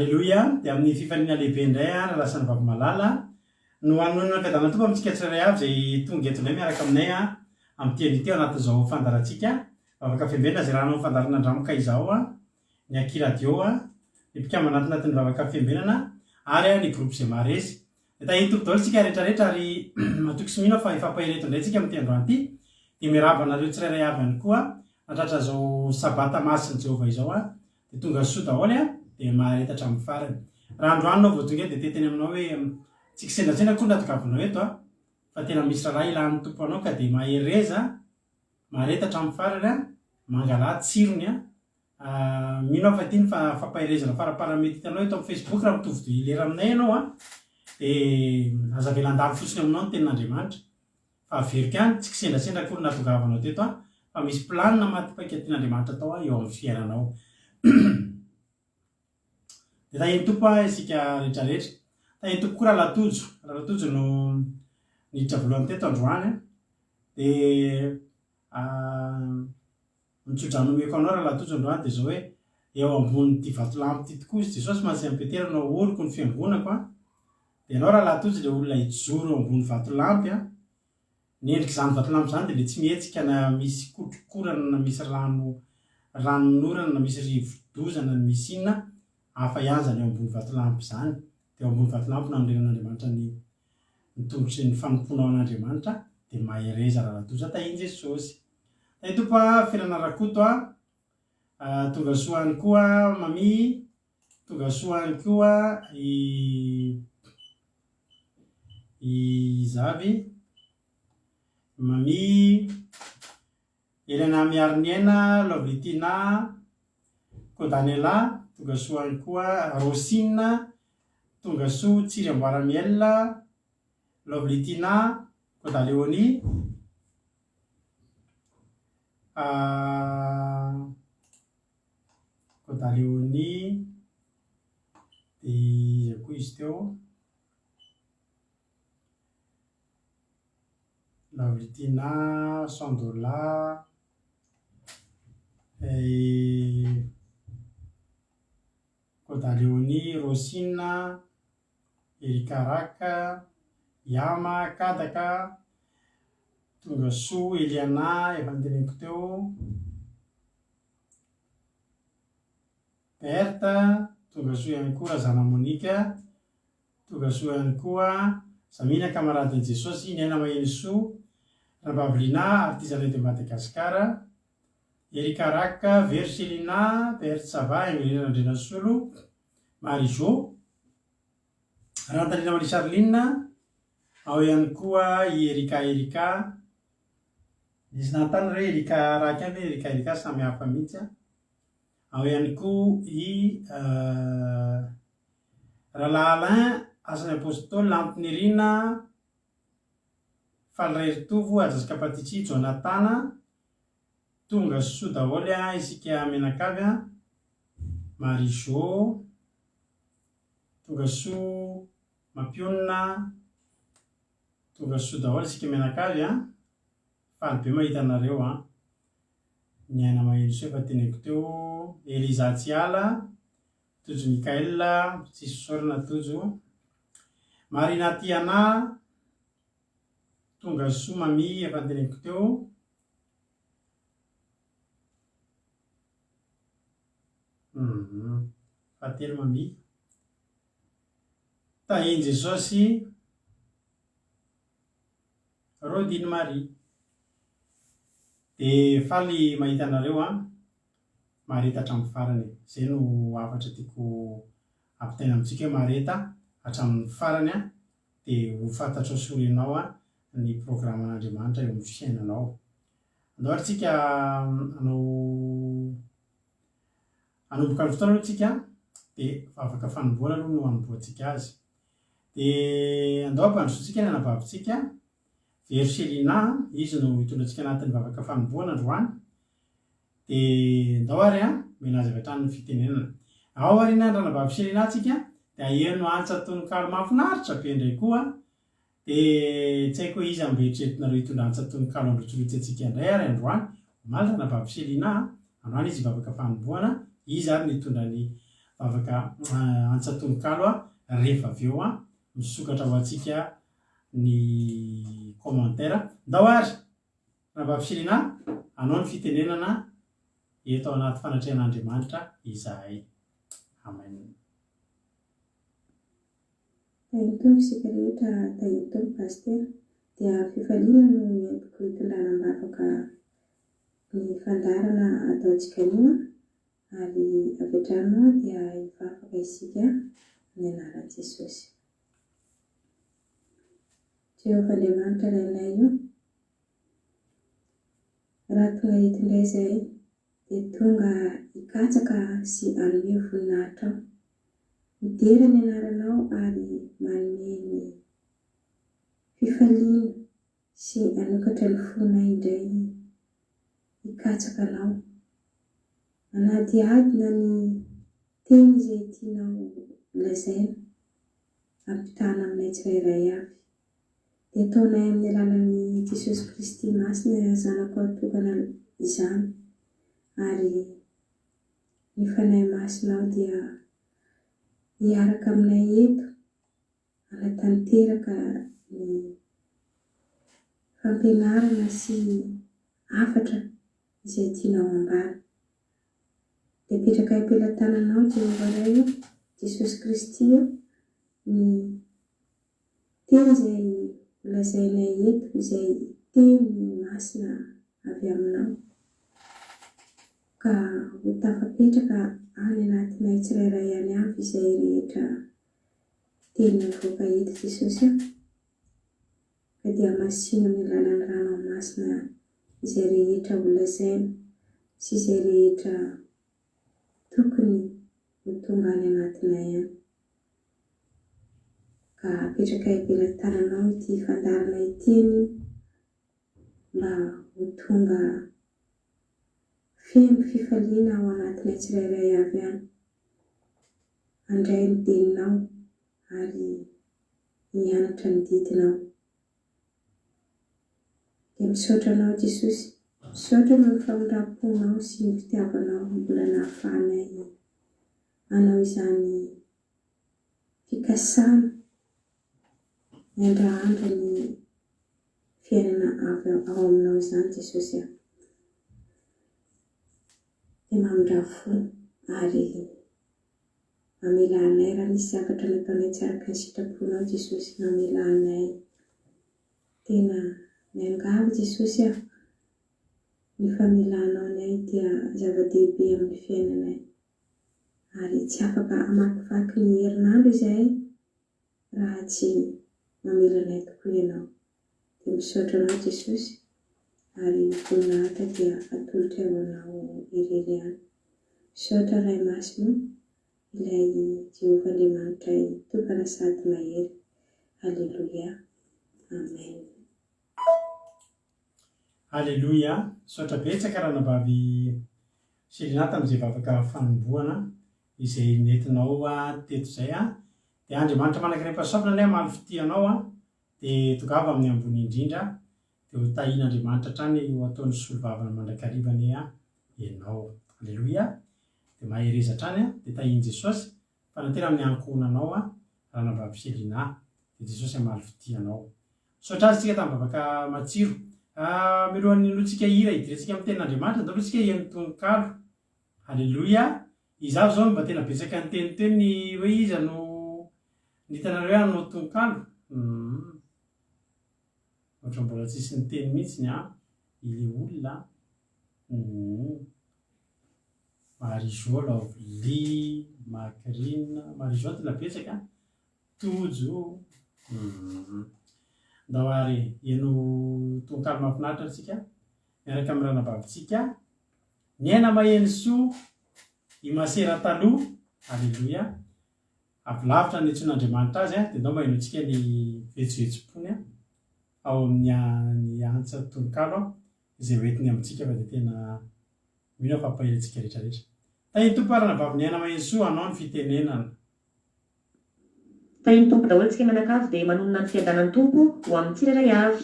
Aleloia! Dia amin'ny fifaliana lehibe indray ary lasa ny vavy malala no hanonona ny fiadanan'ny Tompo amintsika tsirairay avy izay tonga eto indray miaraka aminay amin'ity anio ity ao anatin'izao fandaharantsika Vavaka Fiambenana izay rahanao fandaharana Andramoka izao ny Aky Radio, ny mpikambana anatin'ny Vavaka Fiambenana ary ny groupe izay maharesy. Dia tahian'ny Tompo daholo isika rehetra rehetra ary matoky sy mino aho fa hifampahery eto indray isika amin'ity androany ity. Dia miarahaba anareo tsirairay avy ihany koa nahatratra izao Sabata masin'i Jehovah izao aho. Dia tonga soa daholo an, dia mahareta hatramin'ny farany. Raha androany ianao vao tonga eto dia te hiteny aminao hoe tsy kisendrasendra akory ny nahatongavanao eto an, fa tena misy raharaha ilan'ny Tompo anao ka dia mahereza, mahareta hatramin'ny farany an, mangalà tsirony an. Mino aho fa ity ny fampaherezana faraparany mety hitanao eto amin'ny Facebook raha mitovy lera aminay ianao an, dia aza avela handalo fotsiny aminao ny tenin'Andriamanitra. Fa averiko ihany, tsy kisendrasendra akory nahatongavanao teto an, fa misy planina maty paika tian'Andriamanitra atao eo amin'ny fiainanao. Dia tahian'ny Tompo an isika rehetra rehetra. Tahian'ny Tompo koa Rahalahy Tojo. Rahalahy Tojo no niditra voalohany teto androany an. Dia ny tsodrano omeko anao Rahalahy Tojo androany dia izao hoe, eo ambonin'ity vatolampy ity tokoa izy Jesosy mantsy an'i Petera no ahoriko ny fiangonako an. Dia ianao rahalahy Tojo ilay olona hijoro eo ambony vatolampy an! Ny endrik'izany vatolampy izany dia ilay tsy mihetsika na misy kotrokorana na misy rano ranonorana na misy rivo-doza na misy inona, hafa ihany izany eo ambony vatolampy izany. Dia eo ambony vatolampy no anorenan'Andriamanitra ny ny tongotry ny fanompoanao an'Andriamanitra, dia mahereza rahalahy Tojo a! Tahian'i Jesosy. Tahian'i Tompo a! Felana Rakoto a! Tonga soa any koa Mamie. Tonga soa any koa i iza avy? Mamie, Elena Miariniaina, Lovely Tina, Kodanela, tonga soa any koa Rosina, tonga soa Tsiry Amboara Miel, Lovely Tina, Koda Léonie, Koda Léonie, dia iza koa izy teo? Lovely Tina, Sandola, Koda Léonie, Rosina, Erika Raka, Yama, Kadaka, Tongasoa, Eliana, efa noteneniko teo. Berthe, tonga soa ihany koa Razana Monica, tonga soa ihany koa Zamina kamaradin'i Jesosy, Niaina Mahenisoa, Ranabavy Lina, artisanat de Madagascar, Erika Rack, Vero Selina, Berthe Sava, Ingrid Randrianasolo, Marie Jo, Rantanina Marie Charline, ao ihany koa i Erika Erika, Nisy nanontany hoe Erika Rack ve Erika Erika samy hafa mihitsy an. Ao ihany koa i Rahalahy Alain, Asan'ny Apostoly, Lantinirina, Faly Raheritovo, Haja Kapatici, Jonatana, Tonga soa daholo an isika mianakavy an, Marie Jo, Tonga soa Mampionona, Tonga soa daholo isika mianakavy an! Faly be mahita anareo an! Ny aina maheno soa efa teneniko teo, Eliza Tsiala, Tojo Mickaël, tsisy fisaorana Tojo, Marina Tiana, Tonga soa Mamie efa noteneniko teo, Hum fahatelo Mamie. Tahin'i Jesosy Rodine Marie. Dia faly mahita anareo an! Mahareta hatramin'ny farany e! Izay no hafatra tiako ampitaina amintsika hoe mahareta hatramin'ny farany an! Dia ho fantatrao sy ho renao an ny programan'Andriamanitra eo amin'ny fiainanao. Andao ary tsika hanao Hanomboka ny fotoana aloha tsika dia vavaka fanomboana aloha no hanombohantsika azy. Dia andao hampandrosoantsika ny anabavintsika Vero Selina, izy no hitondra antsika anatin'ny vavaka fanomboana androany. Dia andao ary an, omena azy avy hatrany ny fitenenana. Ao aorianan'ny ranabavy Selina tsika dia haheno antsa tononkalo mahafinaritra be indray koa Dia tsy haiko hoe iza no eritreretinareo hitondra antsa tononkalo handrotsirotsy antsika indray ary androany. Omaly Ranabavy Selina a! Androany izy hivavaka fanombohana, iza ary no hitondra ny. Vavaka antsa tononkalo rehefa avy eo misokatra ho antsika ny commentaire. Ndao ary Rahavavy Shirina hanao ny fitenenana eto ao anaty fanatrehan'Andriamanitra izahay. Amen. Tahin'ny Tompo isika rehetra Tahin'ny Tompo Pasitera dia fifaliana no entiko hitondrana am-bavaka ny fandaharana ataontsika anio ary avy hatrany moa dia hivavaka isika amin'ny anaran'i Jesosy. Jehovah Andriamanitra Rainay o, raha tonga eto indray izahay dia tonga hikatsaka sy hanome voninahitra Anao. Midera ny anaranao ary manome ny fifaliana sy hanokatra ny fonay indray hikatsaka Anao. Manadihadina ny teny izay tianao lazaina ampitahana aminay tsirairay avy. Dia ataonay amin'ny alalan'i Jesosy Kristy Masina Zanakao tokana izany, ary ny Fanahy Masinao dia hiaraka aminay eto hanatanteraka ny fampianarana sy hafatra izay tianao hambara. Dia apetrakay am-pelatananao Jehovah Ray o, Jesosy Kristy o, ny teny izay holazainay eto, izay teny masina avy aminao, ka ho tafapetraka any anatinay tsirairay any avy izay rehetra teny mivoaka eto Jesosy a. Ka dia hamasino amin'ny alalan'ny ranao masina izay rehetra ho lazaina sy izay rehetra tokony ho tonga any anatinay any. Ka apetrakay am-pelatananao ity fandaharana ity anio mba ho tonga feno fifaliana ao anatinay tsirairay avy any. Handray ny teninao ary hianatra ny didinao. Dia misaotra Anao Jesosy, misaotra noho ny famindram-ponao sy ny fitiavanao mbola nahafahanay hanao izany fikasana miandrahandra ny fiainana avy ao aminao izany Jesosy a. Dia mamindrà fo ary Mamelà anay raha misy zavatra nataonay tsy araka ny sitraponao Jesosy mamelà anay tena miangavy Jesosy ah ny famelanao anay dia zava-dehibe amin'ny fiainanay ary tsy afaka hamakivaky ny herinandro izahay raha tsy mamela anay tokoa ianao dia misaotra anao Jesosy ary ny voninahitra dia atolotray ho anao irery ihany misaotra Ray Masina o ilay Jehovah Andriamanitray tokana sady mahery Aleloia Amen. Aleloia! Misaotra betsaka ranabavy Selina tamin'izay vavaka fanombohana izay nentinao teto izay a! Dia Andriamanitra manankarem-pahasoavana anie hamaly fitia anao a! Dia tongava amin'ny ambony indrindra dia ho tahian'Andriamanitra hatrany ho ataony solovavana mandrakariva anie ianao. Aleloia! Dia mahereza hatrany a! Dia tahian'i Jesosy fanantena amin'ny ankohonanao a! Ranabavy Selina. Dia Jesosy hamaly fitia anao. Misaotra azy tsika tamin'ny vavaka matsiro. Milohan'ny hinoantsika hira hidirantsika amin'ny tenin'Andriamanitra, andao aloha tsika hihaino tononkalo. Aleloia! Iza avy izao no mba tena betsaka niteniteny hoe iza no nitanareo hoe hanao tononkalo? Humm. Ohatran'ny mbola tsisy niteny mihitsy an, ilay olona an. Humm. Marie Jo Lovely, Macrine, Marie Jo tena betsaka an. Tojo humm. Ndao ary heno tononkalo mahafinaritra tsika miaraka amin'ny ranabavintsika Niaina Mahenisoa i Masera taloha, Aleloia, avy lavitra niantsoan'Andriamanitra azy dia ndao mba henointsika ny vetsovetsom-pony ao amin'ny ny antsa tononkalo izay hoentiny amintsika fa dia tena mino aho fa hampahery antsika rehetra rehetra. Tahin'ny Tompo ary ranabavy Niaina Mahenisoa hanao ny fitenenana. Tahin'ny Tompo daholo tsika mianakavy dia manonona ny fiadanan'ny Tompo ho amin'ny tsirairay avy.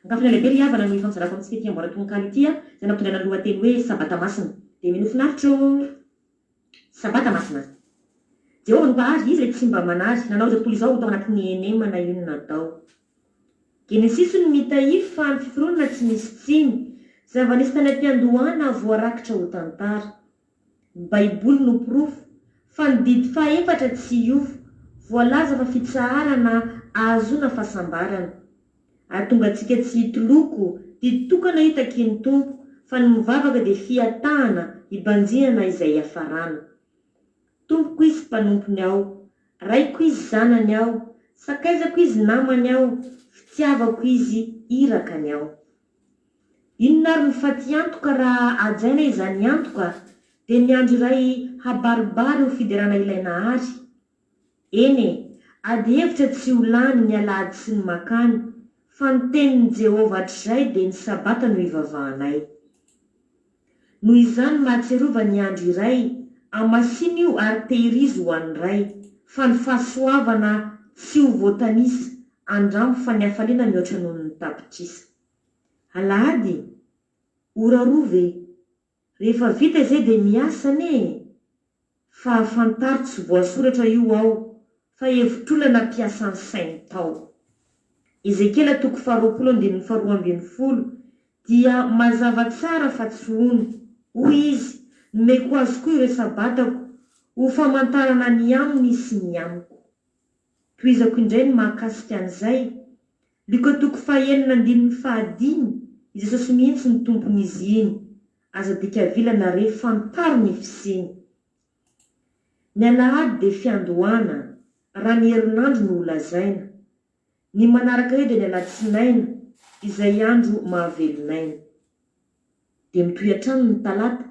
Ankafina lehibe ry havana no ifampizarako amintsika ity amboara tononkalo ity izay nampitondraina ny lohateny hoe Sabata Masina. Dia minoa finaritra ô! Sabata Masina. Jehovah no Mpahary, Izy ilay tsy mba manary, nanao izao tontolo izao ho tao anatin'ny henemana io no natao. Genesisy no mitahify fa ny fiforonana tsy misy tsiny. Zava-nisy tany am-piandohana voarakitra ho tantara. Ny Baiboly no porofo fa ny didy fahaefatra tsy hiofo, voalaza fa fitsaharana ahazoana fahasambarana. Ahatonga antsika tsy hitoloko, didy tokana io takian'ny Tompo, fa ny mivavaka dia fihatahana hibanjinana izay hiafarana. Tompoko izy mpanompony aho, Raiko izy zanany aho, sakaizako izy namany aho, fitiavako izy irakany aho. Inona ary ny fatiantoka raha hajaina izany antoka dia ny andro iray habaribary ho fiderana ilay Nahary? Eny e, ady hevitra tsy ho lany ny alahady sy ny makany, fa ny tenin'i Jehovah hatrizay dia ny sabata no ivavahanay. Noho izany mahatsiarova ny andro iray, amasino io ary tehirizo ho an'ny Ray, fa ny fahasoavana tsy ho voatanisa, andramo fa ny hafaliana mihoatra noho ny tapitrisa. Alahady? Ora roa ve? Rehefa vita izay dia miasa anie e! Fa fantaro tsy voasoratra io ao fa hevitr'olona nampiasa ny sainy tao. Ezekiela toko faharoapolo andininy faharoa ambinifolo dia mazava tsara fa tsy hono. Hoy izy, Nomeko azy koa ireo sabatako ho famantarana ny aminy sy ny amiko. Tohizako indray ny mahakasika an'izay, Lioka toko fahenina andininy fahadimy, i Jesosy mihitsy no tompon'izy iny, aza adika vilana re, fantaro ny fisiany. Ny alahady dia fiandohana, raha ny herinandro no holazaina. Ny manaraka eo dia ny alatsinaina, izay andro mahavelon'aina. Dia mitohy hatrany ny talata,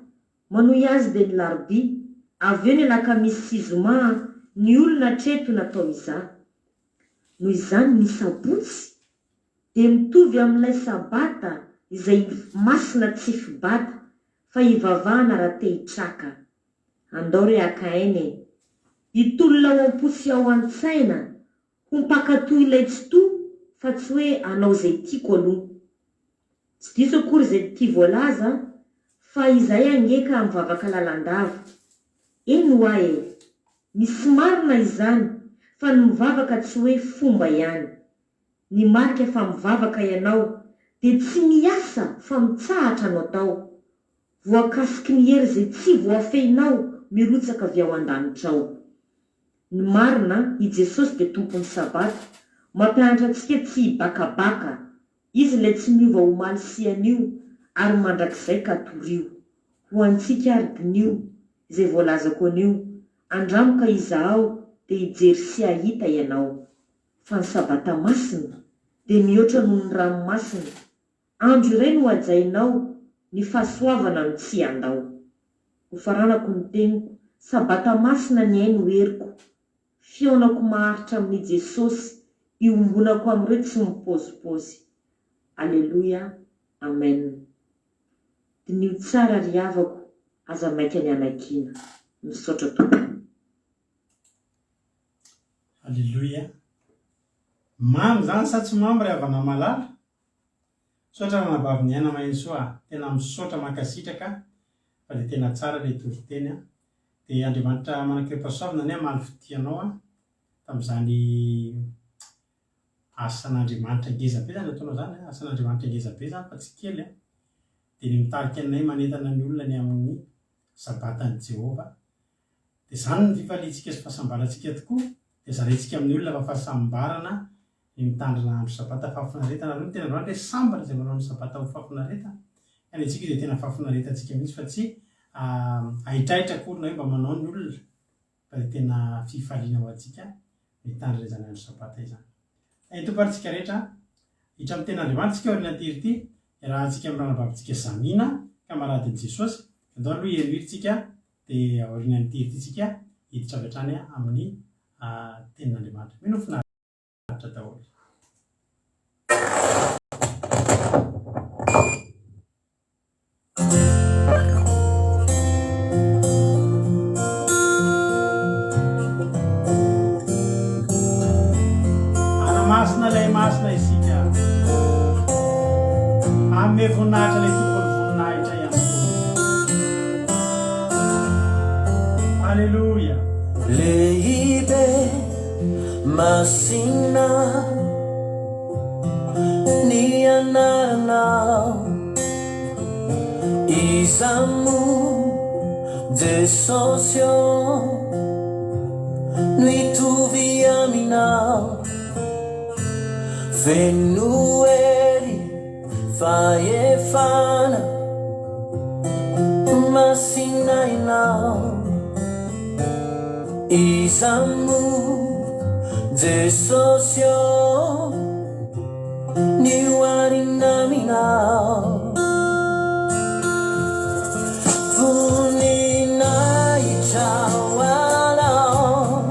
manohy azy dia ny larobia, avy eo ny alakamisy sy zoma, ny olona hatreto natao hizaha. Noho izany ny sabotsy dia mitovy amin'ilay sabata izay masina tsy fibata fa ivavahana raha te hitraka. Andao re haka aina e! Hitolona ao am-po sy ao an-tsaina ho mpankatò ilay Tsitoha fa tsy hoe hanao izay tiako aloha. Tsy diso akory izay tia voalaza fa izahay ange ka mivavaka lalandava. Eny hoa e! Misy marina izany fa ny mivavaka tsy hoe fomba ihany. Ny marika fa mivavaka ianao dia tsy miasa fa mitsahatra no atao. Voakasiky ny hery izay tsy voafehinao mirotsaka avy ao an-danitra ao. Ny marina, i Jesosy dia Tompon'ny Sabata, mampianatra antsika tsy hibakabaka Izy ilay tsy miova omaly sy anio ary mandrakizay ka torio. Ho antsika ary diniho izay voalazako anio, andramo ka izahao dia hijery sy hahita ianao. Fa ny sabata masina dia mihoatra noho ny ranomasina, andro iray no hajainao, ny fahasoavana no tsy handao. Hofaranako ny teniko, sabata masina ny ahy no heriko, Fihaonako maharitra amin'i Jesosy iombonako amin'ireo tsy mipaozipaozy. Aleloia Amen. Diniho tsara ry havako aza maika ny hanakiana. Misaotra tompoko. Aleloia. Mamy zany sa tsy mamy ry havana malala? Misaotra ranabavy Niaina Mahenisoa a! Tena misaotra mankasitraka fa dia tena tsara ilay toriteny a! Dia Andriamanitra manan-kerim-pahasoavana anie hamaly fitia anao a! Tamin'izany asan'Andriamanitra ngeza be izany nataonao izany a! Asan'Andriamanitra ngeza be izany fa tsy kely a! Dia ny mitarika anay manentana ny olona ny amin'ny Sabatan'i Jehovah. Dia izany ny fifaliantsika sy fahasambarantsika tokoa dia zaraintsika amin'ny olona fa fahasambarana ny mitandrina andro sabata fahafinaretana aloha ny tena androany hoe sambatra izay manao ny sabata ho fahafinaretana ka ny antsika io dia tena fahafinaretantsika mihitsy fa tsy ahitrahitra akory na hoe mba manao ny olona fa dia tena fifaliana ho antsika mitandrina izany andro sabata izany. Tahin'ny Tompo ary tsika rehetra hiditra amin'ny tenin'Andriamanitra tsika aorian'ity hira ity iarahantsika amin'ny ranabavintsika Zamina kamaradin'i Jesosy andao aloha heno hira tsika dia aorian'ity hira ity tsika hiditra avy hatrany amin'ny tenin'Andriamanitra. Mino finaritra daholo. Hanamasina ilay masina isika. Hanome voninahitra ilay tompon'ny voninahitra ihany koa. Aleloia. Masina ny anaranao Iza moa Jesosy ô no hitovy aminao Feno hery fahefana Masina ianao Iza moa Jesosy ô ny oharina aminao Voninahitra ho anao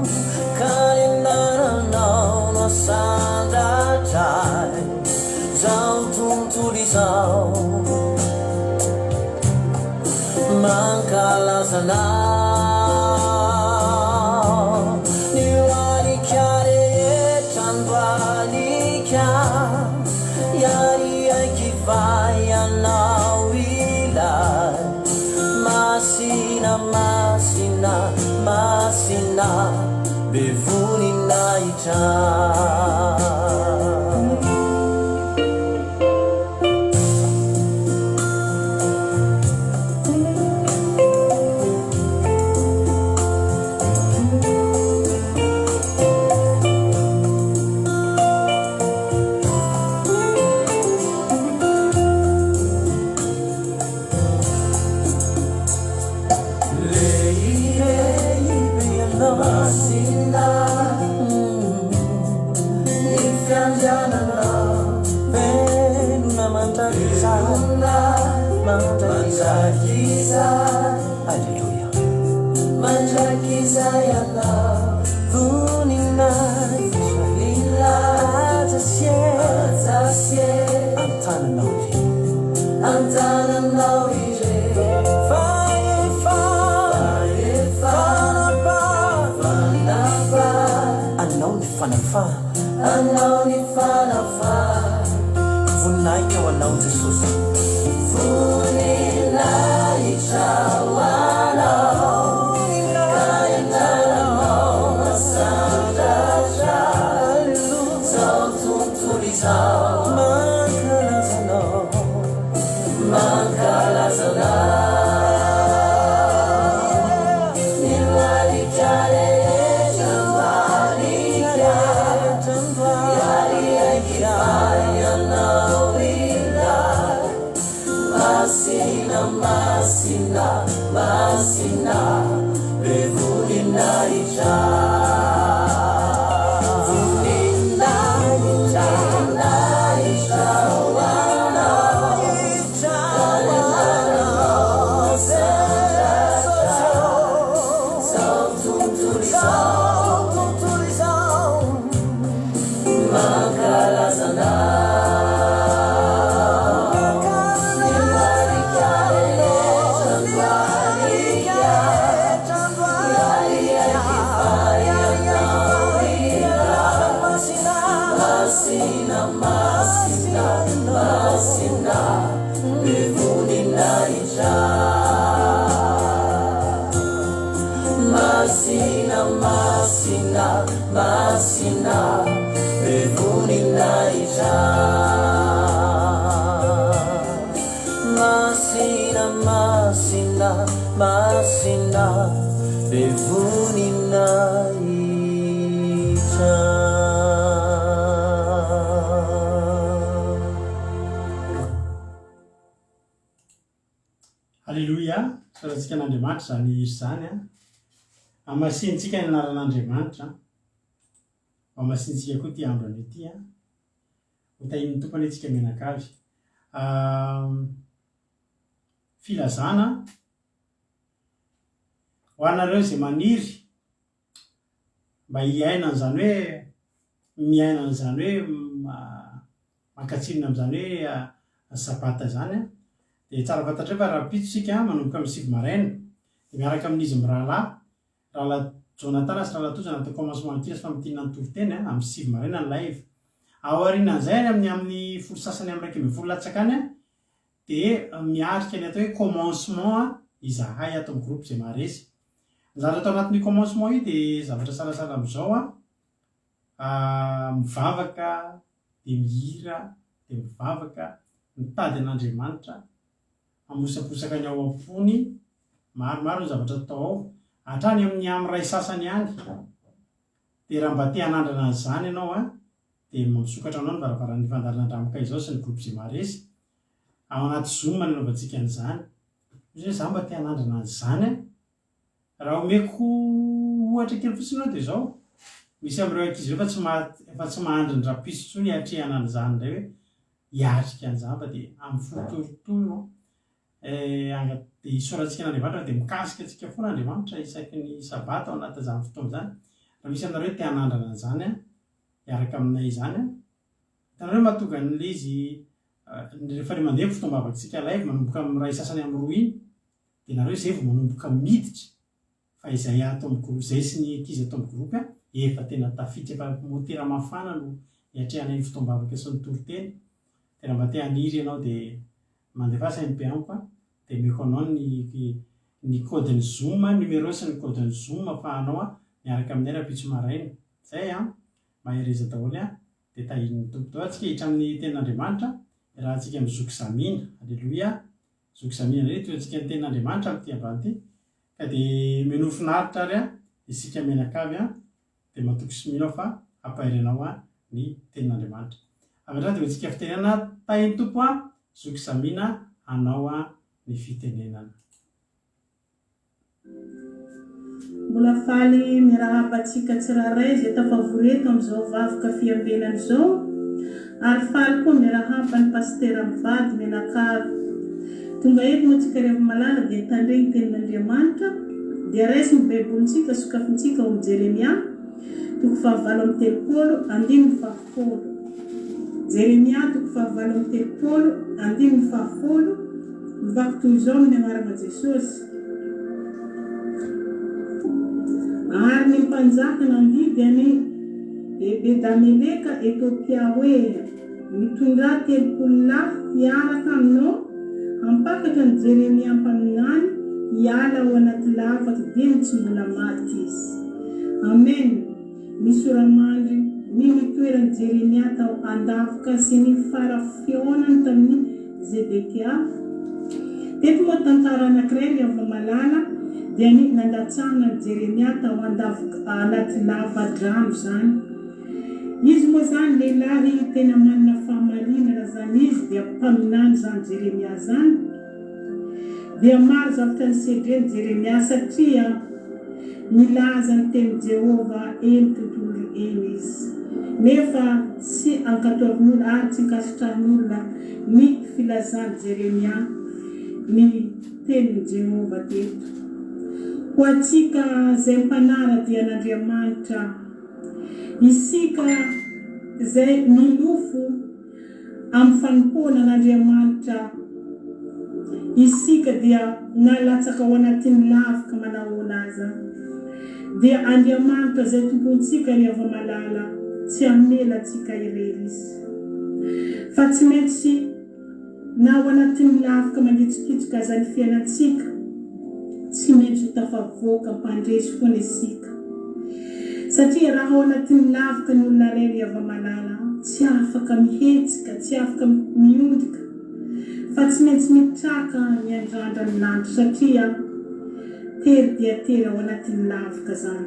Ka ny anaranao no asandratra Zao tontolo izao Mankalaza anao Ny alika rehetra andohalika Hiariaiky fa ianao ilay Masina, masina, masina Be voninahitra. Lehibe ianao Masina ny fiandriananao Velona mandrakizay Mandrakizay Aleloia Mandrakizay ianao Voninahitra Haja sy hery An-tananao irery An-tananao irery Fahefana Anao ny fanafahana Anao ny fanafahana Voninahitra ho Anao Jesosy Voninahitra ho Anao Ka ianarao masandratra Zao tontolo izao Mankalaza Anao Mankalaza Anao Ny lohalika rehetra Lohalika Hiariaiky fa Ianao ilay Masina, masina, masina Be voninahitra Voninahitra, voninahitra ho Anao Ka ny anaranao asandratra Zao tontolo izao Mankalaza Anao Ny lohalika rehetra Lohalika Hiariaiky fa Ianao ilay Masina, masina, masina Be voninahitra Masina, masina, masina Be voninahitra Masina, masina, masina Be voninahitra Aleloia, isaorantsika an'Andriamanitra izany hira izany an. Hamasinintsika ny anaran'Andriamanitra. Hamasinintsika koa ity andro anio ity an. Ho tahian'ny Tompo anie tsika mianakavy. Filazana ho anareo izay maniry mba hiaina an'izany hoe miaina an'izany hoe mankatsinona amin'izany hoe sabata izany an, dia tsara fantatrao fa rahampitso isika manomboka amin'ny 9 maraina dia miaraka amin'izy mirahalahy, rahalahy Jonathan sy rahalahy Tojo anatin'ny commencement ny kilasy famintinana ny toriteny an, amin'ny 9 maraina ny live. Aorianan'izay any amin'ny amin'ny folo sasany amin'ny 11 latsaka any an, dia miatrika ny atao hoe commencement izahay ato amin'ny groupe izay maharesy. Ny zavatra atao anatin'io commencement io dia zavatra sahasahala amin'izao an. Mivavaka dia mihira dia mivavaka, mitady an'Andriamanitra, mamosaposaka ny ao am-pony, maromaro ny zavatra atao ao, hatrany amin'ny amin'iray sasany ihany. Dia raha mba te hanandrana an'izany ianao an, dia misokatra anao ny varavaran'ny fandaharana Andramoka izao sy ny groupe Zemaresy. Ao anaty zoom no anaovantsika an'izany. Hoy izy hoe za mba te hanandrana an'izany an. Raha omeko ohatra kely fotsiny aloha dia izao, misy amin'ireo ankizy ireo efa tsy maha efa tsy mahandry ny rapiso intsony hiatrehana an'izany indray hoe hiatrika an'izany fa dia amin'ny fo torotoro eh anga dia isaorantsika an'Andriamanitra fa dia mikasika antsika foana Andriamanitra isaky ny sabata ao anatin'izany fotoana izany. Raha misy aminareo te hanandrana an'izany an, hiaraka aminay izany an, hitanareo mahatonga an'ilay izy rehefa ilay mandeha ny fotoam-bavakantsika live manomboka amin'ny iray sasany amin'ny roa iny dia nareo izay vao manomboka miditra fa izay ato amin'ny groupe izay sy ny ankizy ato amin'ny groupe efa tena tafiditra efa motera mafana no hiatrehana iny fotoam-bavaka sy ny toriteny dia raha mba te haniry ianao dia mandefasa MP amiko a dia omeko anao ny ny code ny zoom numéro sy ny code ny zoom afahanao miaraka aminay rahampitso maraina zay an mahereza daholo an dia tahian'ny Tompo daholo antsika hiditra amin'ny tenin'Andriamanitra iarahantsika amin'ny zoky Zamina aleloia Zoky Zamina indray itoerantsika ny tenin'Andriamanitra amin'ity androany ity ka dia minoa finaritra ary isika mianakavy dia matoky sy mino aho fa hampahery anao ny tenin'Andriamanitra. Avy hatrany dia omentsika fitenenana tahin'ny Tompo Zoky Zamina anao ny fitenenana. Mbola faly miarahaba antsika tsirairay izay tafavory eto amin'izao vavoka fiambenana izao ary faly koa miarahaba ny Pasitera mivady mianakavy. Tonga eto moa tsika ry hava-malala dia hitandregny tenin'Andriamanitra dia raiso ny baibolintsika sokafintsika ao amin'ny Jeremia toko fahavalo amby 30 andininy fahafolo. Jeremia toko fahavalo amby 30 andininy fahafolo mivaky toy izao amin'ny anarana Jesosy. Ary ny mpanjaka nandidy an'i Ebeda-meleka Etopia hoe, Mitondrà 30 lahy hiaraka aminao hampakatra an'i Jeremia mpaminany hiala ao anaty lavaky dieny tsy mbola maty izy. Amen. Ny sora-mandry, ny nitoeran'i Jeremia tao an-davoka sy ny fara-fihaonany tamin'i Zedekia. Teto moa tantara anankiray ry hava-malala dia ny nandatsahana an'i Jeremia tao an-davoka anaty lava-drano izany. Izy moa izany lehilahy tena manana fahamarinana izany izy dia mpaminany izany Jeremia izany. Dia maro zavatra nisedren'i Jeremia satria nilaza ny tenin'i Jehovah eny tontolo eny izy. Nefa tsy ankatoavin'olona ary tsy ankasitrahan'olona ny filazan'i Jeremia ny tenin'i Jehovah teto. Ho antsika izay mpanara-dia an'Andriamanitra, isika izay milofo Amin'ny fanompoana an'Andriamanitra, isika dia na latsaka ao anatin'ny lavaka manahoana aza, dia Andriamanitra izay Tompontsika ry hava-malala tsy hamela antsika irery Izy. Fa tsy maintsy na ao anatin'ny lavaka mangitsokitsoka aza ny fiainantsika, tsy maintsy ho tafavoaka mpandresy foana isika. Satria raha ao anatin'ny lavaka ny olona iray ry hava-malala, tsy afaka mihetsika, tsy afaka miondrika, fa tsy maintsy mitraka miandrandra ny lanitra satria tery dia tery ao anatin'ny lavaka zany.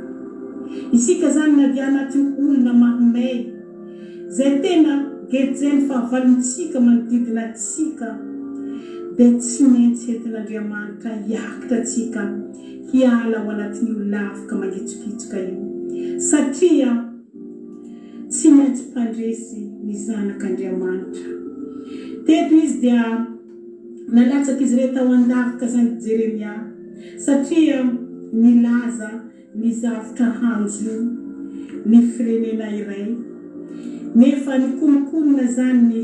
Isika zany na dia anatin'ny olona mahomey, Izay tena gejain'ny fahavalontsika manodidina antsika dia tsy maintsy entin'Andriamanitra hiakitra antsika hiala ao anatin'io lavoka mangitsokitsoka io satria tsy maintsy mpandresy ny zanak'Andriamanitra. Teto izy dia nalatsak'izy ireo tao an-davoka zanak'i Jeremia satria nilaza ny zavtra hanjo ny firenena iray, nefa nikonokonona zany ny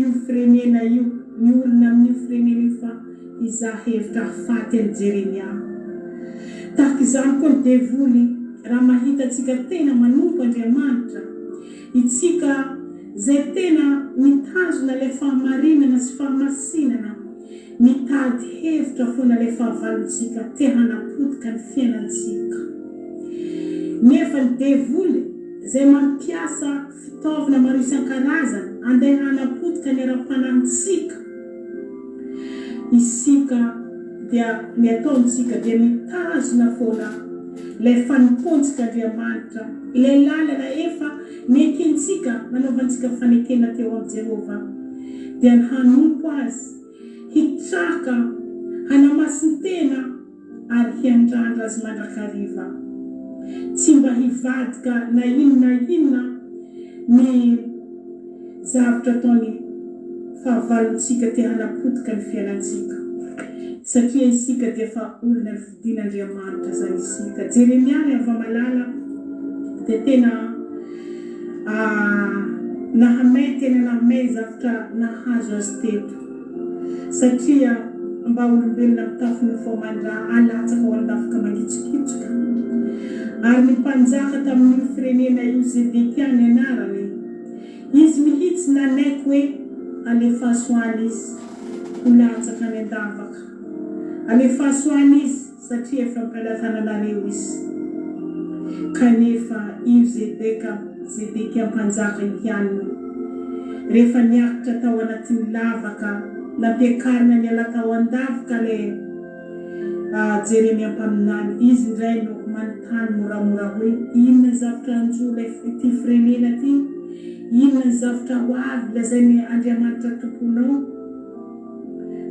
io firenena io, ny olona amin'io firenena io fa hizaha hevitra hahafaty an'i Jeremia. Tahaka izany koa ny devoly raha mahita antsika tena manompo Andriamanitra, itsika zay tena mitazona ilay fahamarinana sy fahamasinana, Mitady hevitra foana ilay fahavalontsika te hanapotika ny fiainantsika. Nefa ny devoly. izay mampiasa fitaovana maro isan-karazany andeha hanapotika ny ara-panahintsika, isika dia ny ataontsika dia mitazona foana ilay fanompoantsika Andriamanitra, ilay lalana efa nekentsika nanaovantsika fanekena teo amin'i Jehovah, dia ny hanompo Azy, hitraka, hanamasin-tena ary hiandrandra Azy mandrakariva. Tsy mba hivadika na inona na inona ny zavtra ataony fahavalontsika te hanapotika ny fiainantsika. Satria isika dia efa olona nofidin'Andriamanitra zany isika. Jeremia ry hava-malala dia tena nahamay tena nahamay zavtra nahazo azy teto. Satria mba olombelona mitafy nofo aman-dra alatsaka ao an-dafika mangitsokitsoka. Ary ny mpanjaka tamin'io firenena io Zedekia ny anarany. Izy mihitsy nanaiky hoe alefaso any izy ho latsaka any an-davaka. Alefaso any izy satria efa am-pelatananareo izy. Kanefa io Zedeka, Zedekia mpanjaka io ihany no, rehefa niakatra tao anatin'ny lavaka, nampiakarina niala tao an-davaka ilay Jeremia mpaminany, izy indray no manontany moramora hoe, Inona ny zavtra hanjo ilay ity firenena ity? Inona ny zavtra ho avy lazain'ny Andriamanitra Tomponao?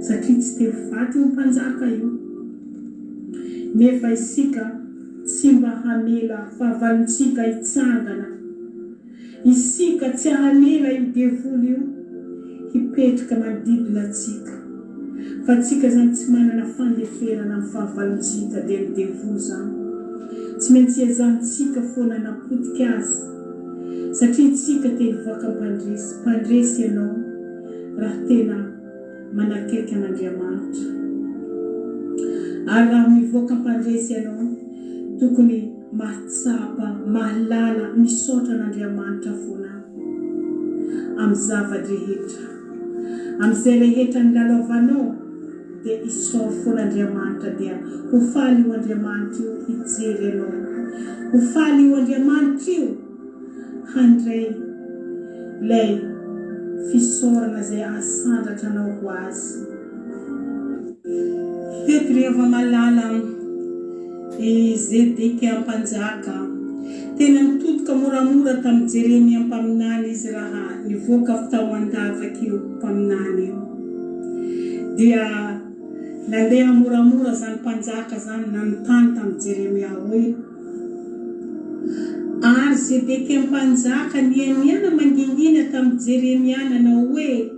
Satria tsy te ho faty io mpanjaka io. Nefa isika tsy mba hamela fahavalontsika hitsangana. Isika tsy hamela io devoly io hipetraka manodidina antsika. Fa tsika zany tsy manana fandeferana amin'ny fahavalontsika dia ny devoly zany. Tsy maintsy ezahantsika foana hanapotika azy. Satria tsika te hivoaka mpandresy. Mpandresy ianao raha tena manakaiky an'Andriamanitra. Ary raha mivoaka mpandresy ianao, tokony mahatsapa, mahalala, misaotra an'Andriamanitra foana amin'ny zava-drehetra. Amin'izay rehetra nilalaovanao dia isaory foana Andriamanitra dia ho faly io Andriamanitra io hijery anao. Ho faly io Andriamanitra io handray ilay fisaorana izay asandratra anao ho Azy. Teto ry hava-malala i Zedekia mpanjaka. Tena nitodika moramora tamin'i Jeremia mpaminany izy raha nivoaka avy tao an-davak'io mpaminany io. Dia nandeha moramora izany mpanjaka izany nanontany tamin'i Jeremia hoe, Ary Zedekia mpanjaka nianiana mangingina tamin'i Jeremia nanao hoe,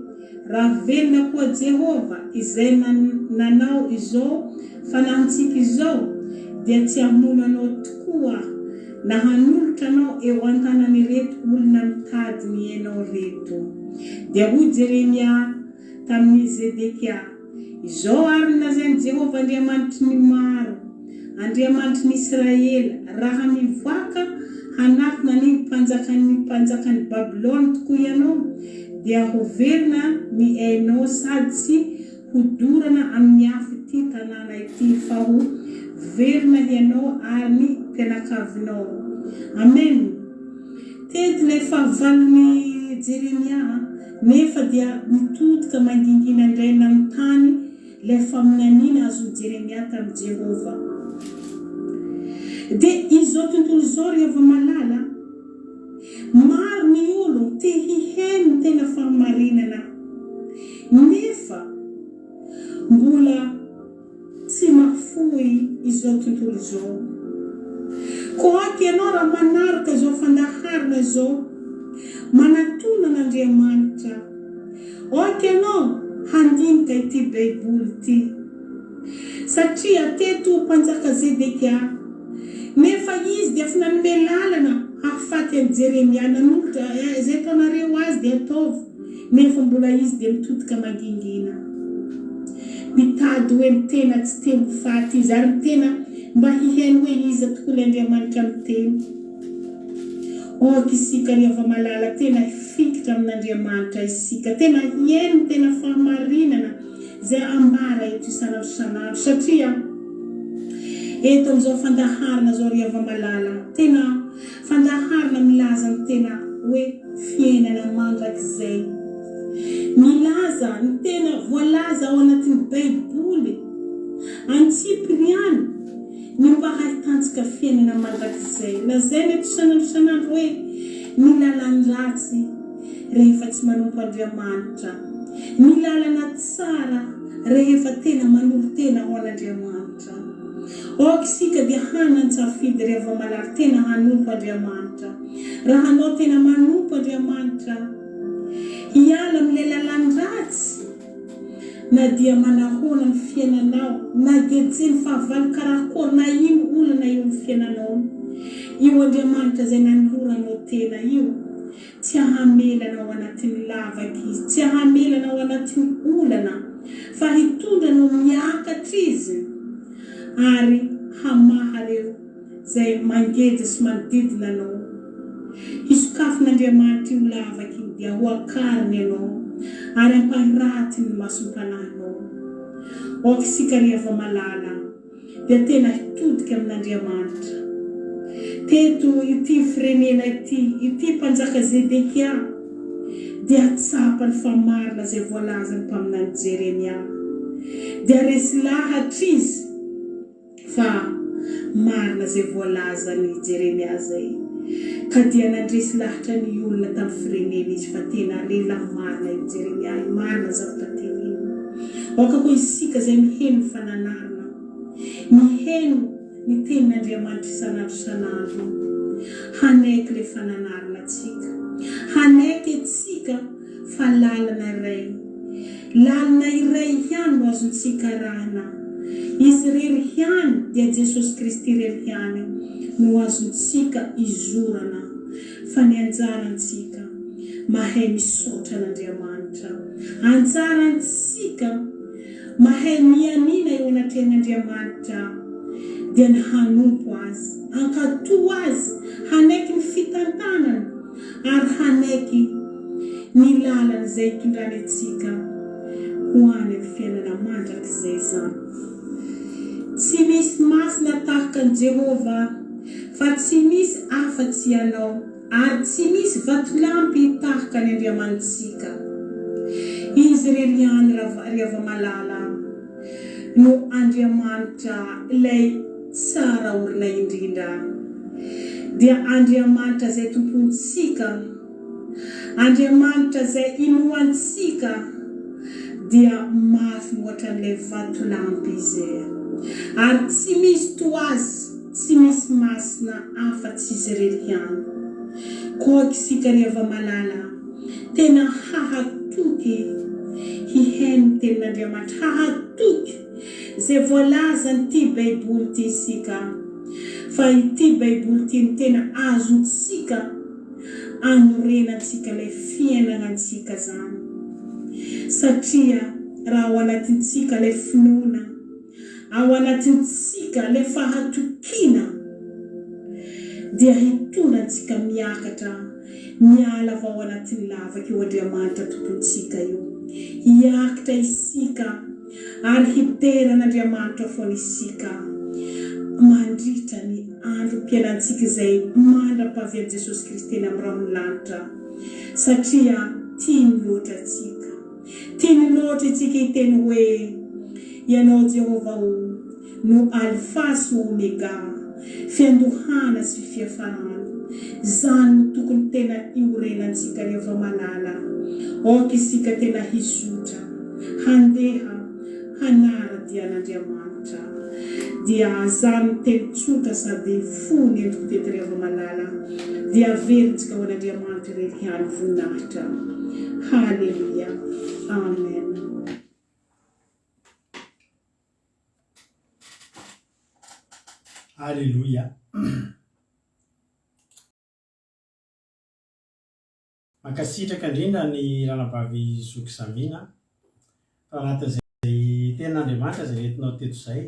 Raha velona koa Jehovah, izay nanao izao fanahintsika izao, dia tsy hamono anao tokoa aho, na hanolotra anao eo an-tanan'ireto olona mitady ny ainao ireto. Dia hoy Jeremia tamin'i Zedekia, Izao àry no lazain'i Jehovah Andriamanitry ny maro, Andriamanitry ny Israely, Raha mivoaka hanatona ny mpanjakan'ny mpanjakan'i Babylona tokoa ianao, dia ho velona ny ainao sady tsy hodorana amin'ny afo ity tanàna ity, fa ho velona ianao ary ny mpianakavinao. Amen! Teto ilay fahavalon'i Jeremia, nefa dia nitodika mangingina indray nanontany ilay faminaniana azon'i Jeremia tamin'i Jehovah. Dia izao tontolo izao ry hava-malala, maro ny olon te hihaino ny tena fahamarinana, nefa mbola Tsy mahafoy izao tontolo izao. Koa aoka ianao raha manaraka izao fandaharana izao, manatona an'Andriamanitra. Aoka ianao handinika ity Baiboly ity. Satria teto Mpanjaka Zedekia, nefa izy dia efa nanome lalana hahafaty an'i Jeremia, nanolotra, izay ataonareo azy dia ataovy. Nefa mbola izy dia mitodika mangingina. Mitady hoe ny tena tsy te ho faty izy ary ny tena mba hihaino hoe iza tokoa ilay Andriamanitra miteny. Aoka isika ry hava-malala tena hifikitra amin'Andriamanitra isika, tena hihaino ny tena fahamarinana izay ambara eto isan'andro isan'andro satria eto amin'izao fandaharana izao ry hava-malala tena. Fandaharana milaza ny tena hoe fiainana mandrakizay. Milaza ny tena voalaza ao anatin'ny Baiboly antsipiriany ny mba hahitantsika fiainana mandrakizay. Lazaina eto isan'andro isan'andro hoe ny lalan-dratsy rehefa tsy manompo Andriamanitra, ny lalana tsara rehefa tena manolo-tena ho an'Andriamanitra. Aoka isika dia hanan-tsafidy ry hava-malala tena hanompo Andriamanitra. Raha anao tena manompo Andriamanitra, hiala amin'ilay lalan-dratsy na dia manahoana ny fiainanao, na gejen'ny fahavalo karakory na ino olana eo amin'ny fiainanao, io Andriamanitra izay nanoloranao tena io, Tsy hamela anao ao anatin'ny lavaka Izy, tsy hamela anao ao anatin'ny olana, fa hitondra anao miakatra Izy, ary hamaha ireo izay mangeja sy manodidina anao. Hisokafin'Andriamanitra io lavaka io, dia hoakariny ianao, ary hampahiratiny ny masom-panahinao. Aoka isika ry hava-malala. dia tena hitodika amin'Andriamanitra. Teto ity firenena ity, ity mpanjaka Zedekia, dia tsapany fa marina izay voalazan'ny mpaminany Jeremia. Dia resy lahatra izy fa marina izay voalazan'i Jeremia izay. Ka dia nandresy lahatra ny olona tamin'ny firenena izy fa tena lehilahy marina io Jeremia io, marina ny zavatra teneniny. Aoka koa isika izay miheno ny fananarana, miheno ny tenin'Andriamanitra isan'andro isan'andro, hanaiky ilay fananarana antsika. Hanaiky antsika fa lalana iray, lalana iray ihany no azontsika arahina. Izy irery ihany, dia Jesosy Kristy irery ihany no azontsika izorana. Fa ny anjarantsika, mahay misaotra an'Andriamanitra. Anjarantsika mahay mianiana eo anatrehan'Andriamanitra dia ny hanompo Azy, hankatò Azy, hanaiky ny fitantanany ary hanaiky ny lalany izay itondrany antsika ho any amin'ny fiainana mandrakizay izany. Tsy misy masina tahaka an'i Jehovah, fa tsy misy afa-tsy Ianao. Ary tsy misy vatolampy tahaka ny Andriamanitsika. Izy irery ihany ry hava-malala no Andriamanitra ilay tsara orina indrindra. Dia Andriamanitra izay tompontsika. Andriamanitra izay inoantsika dia mafy mihoatran'ilay vatolampy Izy. Ary tsy misy toa Azy, tsy misy masina afa-tsy Izy irery ihany. Koa isika ry hava-malala, tena hahatoky hihaino ny Tenin'Andriamanitra, hahatoky izay voalazan'ity Baiboly ity isika, fa ity Baiboly ity no tena azontsika anorenantsika ilay fiainagnantsika zany satria raha ao anatintsika ilay finoana, ao anatintsika ilay fahatokiana dia hitondra antsika miakatra miala avy ao anatin'ny lavaka io Andriamanitra Tompontsika io. Hiakitra isika ary hidera an'Andriamanitra foana isika mandritra ny androm-piainantsika izay mandra-pahavian'i Jesosy Kristy eny amin'ny rahon'ny lanitra, satria tiany loatra antsika. Tiany loatra isika hiteny hoe, Ianao Jehovah o, no Alfa sy Omega, fiandohana sy fiafarana. Izany no tokony tena iorenantsika ry hava-malala. Aoka isika tena hizotra, handeha, hanara-dia an'Andriamanitra. Dia izany no teny tsotra sady fo nentiko teto ry hava-malala. Dia averintsika ho an'Andriamanitra irery ihany voninahitra. Haleloia. Amen. Aleloia. Mankasitraka indrindra ny ranabavy Zoky Zamina tao anatin'izay tenin'Andriamanitra izay nentinao teto izay.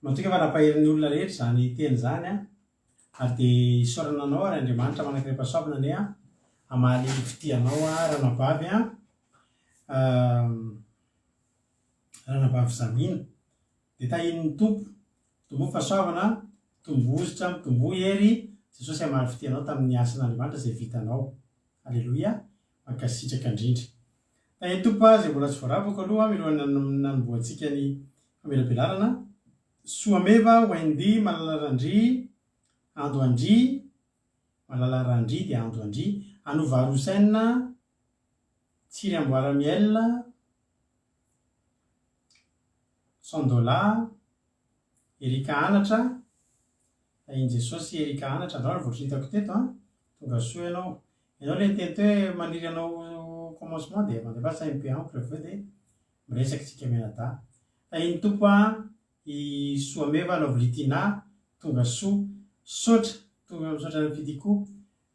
Matoky fa nampahery ny olona rehetra izany teny izany ary dia isaorana anao ary Andriamanitra manan-karem-pahasoavana anie hamaly fitia anao ranabavy ranabavy Zamina. Dia tahian'ny Tompo. Mitomboa fahasoavana, mitomboa hozotra, mitomboa hery. Jesosy hamaly fitia anao tamin'ny asan'Andriamanitra izay vitanao. Aleloia. Mankasitraka indrindra. Tahin'ny Tompo ahy izay mbola tsy voarabako aloha milohan'ny nanombohantsika ny famelabelarana. Soameva, Wendy, Malala Randria, Ando Andria, Malala Randria dia Ando Andria, Anova Roussen, Tsiry Amboara Miel, Sandola, Erika Anatra, Tahin'i Jesosy Erika Anatra, androany vao hitako teto an, tonga soa ianao. Ianao ilay niteny teo hoe maniry hanao commencement dia mandefasa MP amiko rehefa avy eo dia miresaka isika mianadahy. Tahin'ny Tompo an, i Soameva Lovely Tina, tonga soa. Misaotra, tonga misaotra an'i Fidy koa.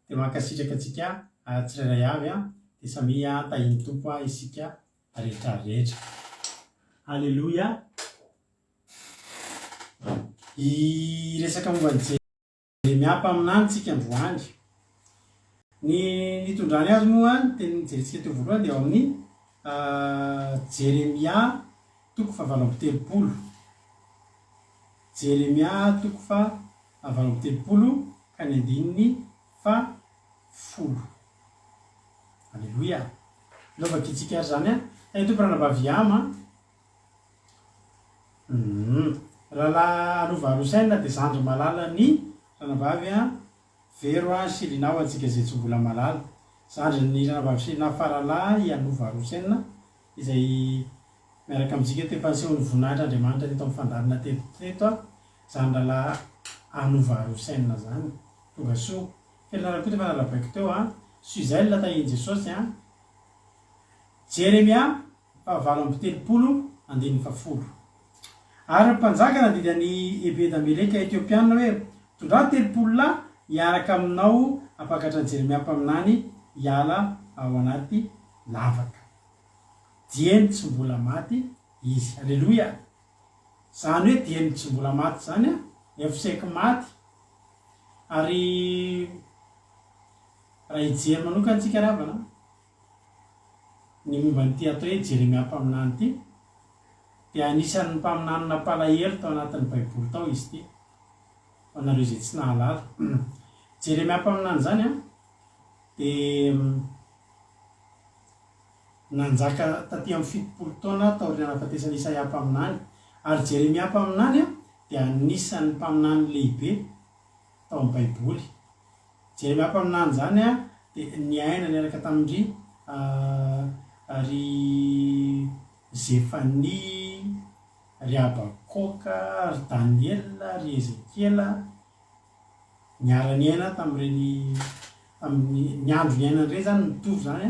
Dia mankasitraka antsika tsirairay avy an, dia samia tahin'ny Tompo isika rehetra rehetra. Aleloia. Hiresaka momba an'i Jeremia mpaminany tsika androany. Ny nitondrany azy moa, ny teny nojerentsika teo voalohany dia ao amin'ny Jeremia toko fahavalo amby telopolo. Jeremia toko fahavalo amby telopolo ka ny andininy fahafolo. Aleloia. Ndao vakintsika ary izany an. Tahin'ny Tompo ranabavy Yama. Humm. Rahalahy Anova Rosaina dia zandry malala ny ranabavy an Vero an Shilina ho antsika izay tsy mbola malala. Zandrin'ny ranabavy Shilina faralahy i Anova Rosaina izay miaraka amintsika eto efa niseho ny voninahitr'Andriamanitra teto amin'ny fandaharana teto teto an. Zany rahalahy Anova Rosaina zany. Tonga soa. Felana Rakoto efa narabaiko teo an. Suzelle tahin'i Jesosy an. Jeremia fahavalo amby telopolo andininy fahafolo. Ary ny mpanjaka nandidy an'i Ebeda-meleka Etiopiana hoe, Tondrà 30 lahy hiaraka aminao hampakatra an'i Jeremia mpaminany hiala ao anaty lavaka. Dieny tsy mbola maty izy. Aleloia! Izany hoe dieny tsy mbola maty izany an, efa saiky maty. Ary raha hijery manokana isika ry havana, Ny momba an'ity atao hoe Jeremia mpaminany ity dia anisan'ny mpaminany nampalahelo tao anatin'ny Baiboly tao izy ity, ho anareo izay tsy nahalala. Jeremia mpaminany izany an, dia nanjaka taty amin'ny 70 taona taorian'ny nahafatesan'i Isaia mpaminany. Ary Jeremia mpaminany an, dia anisan'ny mpaminany lehibe tao amin'ny Baiboly. Jeremia mpaminany izany dia niaina niaraka tamin-dry ry Zefania, ry Habakoka, ry Daniela, ry Ezekiela, niara-niaina tamin'ireny, tamin'ny, ny andro niainan'ireny izany mitovy izany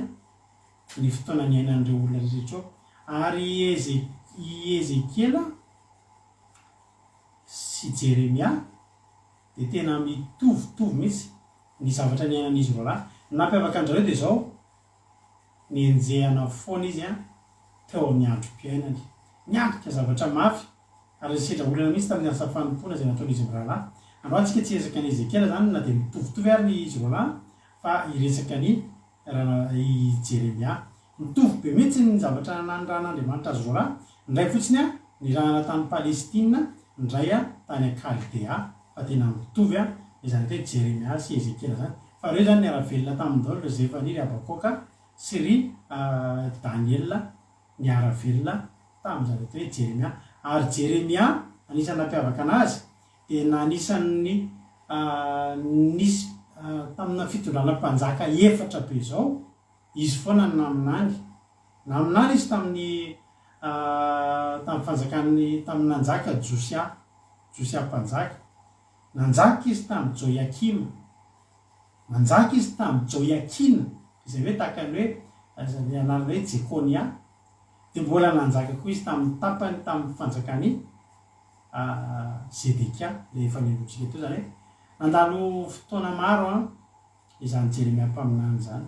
ny fotoana niainan'ireo olona rehetra ireo. Ary i Eze, i Ezekiela sy Jeremia dia tena mitovitovy mihitsy ny zavatra niainan'izy roalahy. Ny nampiavaka an-dry zareo dia izao, nenjehana foana izy teo amin'ny androm-piainany. Niatrika zavatra mafy ary nisedra olana mihitsy tamin'ny asa fanompoana izay nataon'izy mirahalahy. Androany isika tsy hiresaka an'i Ezekiela izany na dia mitovitovy ary izy roalahy fa hiresaka an'i i Jeremia. Mitovy be mihitsy ny zavatra nanirahan'Andriamanitra azy roalahy. Ny iray fotsiny nirahana tany Palestina, ny iray tany Kaldea. Fa tena mitovy izany atao hoe Jeremia sy Ezekiela izany. Fa ireo izany niara-velona taminy daholo, ry Zefania, ry Habakoka sy ry Daniela niara-velona tamin'izany atao hoe Jeremia. Ary Jeremia, anisan'ny nampiavaka anazy, dia anisan'ny nisy tamina fitondrana mpanjaka efatra be izao, izy foana no naminany. Naminany izy tamin'ny tamin'ny fanjakan'ny tamin'ny nanjaka Josia, Josia mpanjaka. Nanjaka izy tamin'i Joiakima. Nanjaka izy tamin'i Joiakina, izay hoe tahaka ny hoe izay anarana hoe Jekonia. Dia mbola nanjaka koa izy tamin'ny tapany tamin'ny fanjakan'i Zedekia, ilay efa nenotsika teo, izany hoe nandalo fotoana maro an, izany Jeremia mpaminany izany.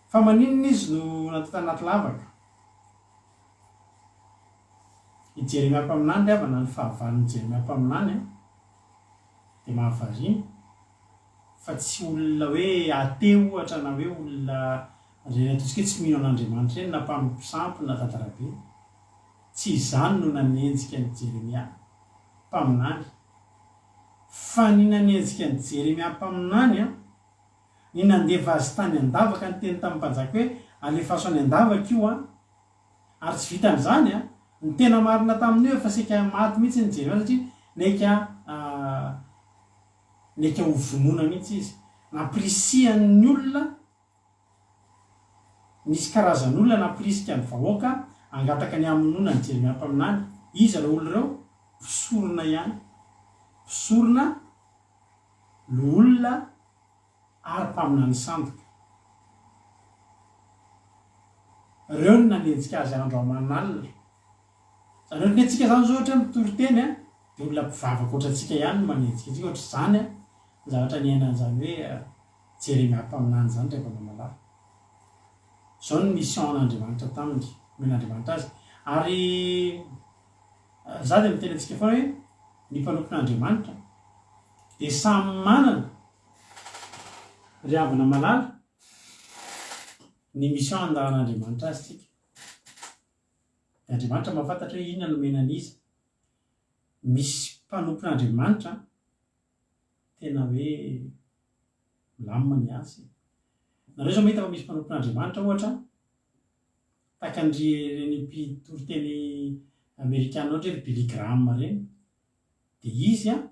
Fa maninona izy no natao tanaty lavaka? I Jeremia mpaminany ry havana, ny fahavalon'i Jeremia mpaminany an, dia mahavariana fa tsy olona hoe athée ohatra na hoe olona ireny ataontsika hoe tsy mino an'Andriamanitra ireny na mpanompo sampy na dadarabe. Tsy izany no nanenjika an'i Jeremia mpaminany. Fa ny nanenjika an'i Jeremia mpaminany, ny nandefa azy tany an-davaka niteny tamin'ny mpanjaka hoe, Alefaso any an-davaka io an! Ary tsy vitan'izany an, ny tena marina tamin'io efa saika maty mihitsy ny Jeremia satria naika naika ho vonoina mihitsy izy. Nampirisihan'ny olona, nisy karazan'olona nampirisika ny vahoaka hangataka ny hamonoana an'i Jeremia mpaminany. Iza ireo olona ireo? Mpisorona ihany. Mpisorona, loholona ary mpaminany sandoka. Ireo no nanenjika azy andro aman'alina. Izany hoe ny antsika izany izao ohatra hoe mitory teny an, dia olona mpivavaka ohatrantsika ihany no manenjika antsika, ohatr'izany an, ny zavatra niainan'izany hoe Jeremia mpaminany izany ry havana malala. Izao ny mission an'Andriamanitra taminy, nomen'Andriamanitra azy. Ary izaho dia miteny antsika foana hoe ny mpanompon'Andriamanitra dia samy manana ry havana malala ny mission andahan'Andriamanitra azy tsika. Dia Andriamanitra mahafantatra hoe inona no omena an'iza. Misy mpanompon'Andriamanitra tena hoe milamina ny asa e. Nareo izao mahita fa misy mpanompon'Andriamanitra ohatra tahaka an-dry ireny mpitoriteny amerikana ohatra hoe ry Billy Graham ireny. Dia izy an,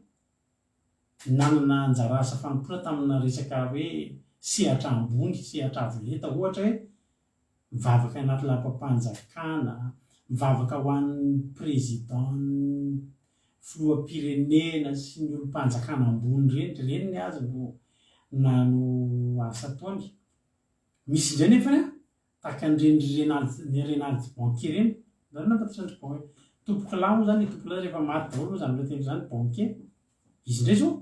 nanana anjara asa fanompoana tamina resaka hoe sehatra ambony, sehatra avo lenta ohatra hoe mivavaka anaty lapam-panjakana, mivavaka ho an'ny président-n'ny filoham-pirenena sy ny olom-panjakana ambony ireny, ireny ny azy no na no asa ataony. Misy indray nefa tahaka an'ireny Renald ny Renald banquier ireny, nareo nahafantatra an-dry ban- tompokolahy moa izany, tompokolahy rehefa maty daholo moa izany olona telo izany, banquier. Izy indray izao,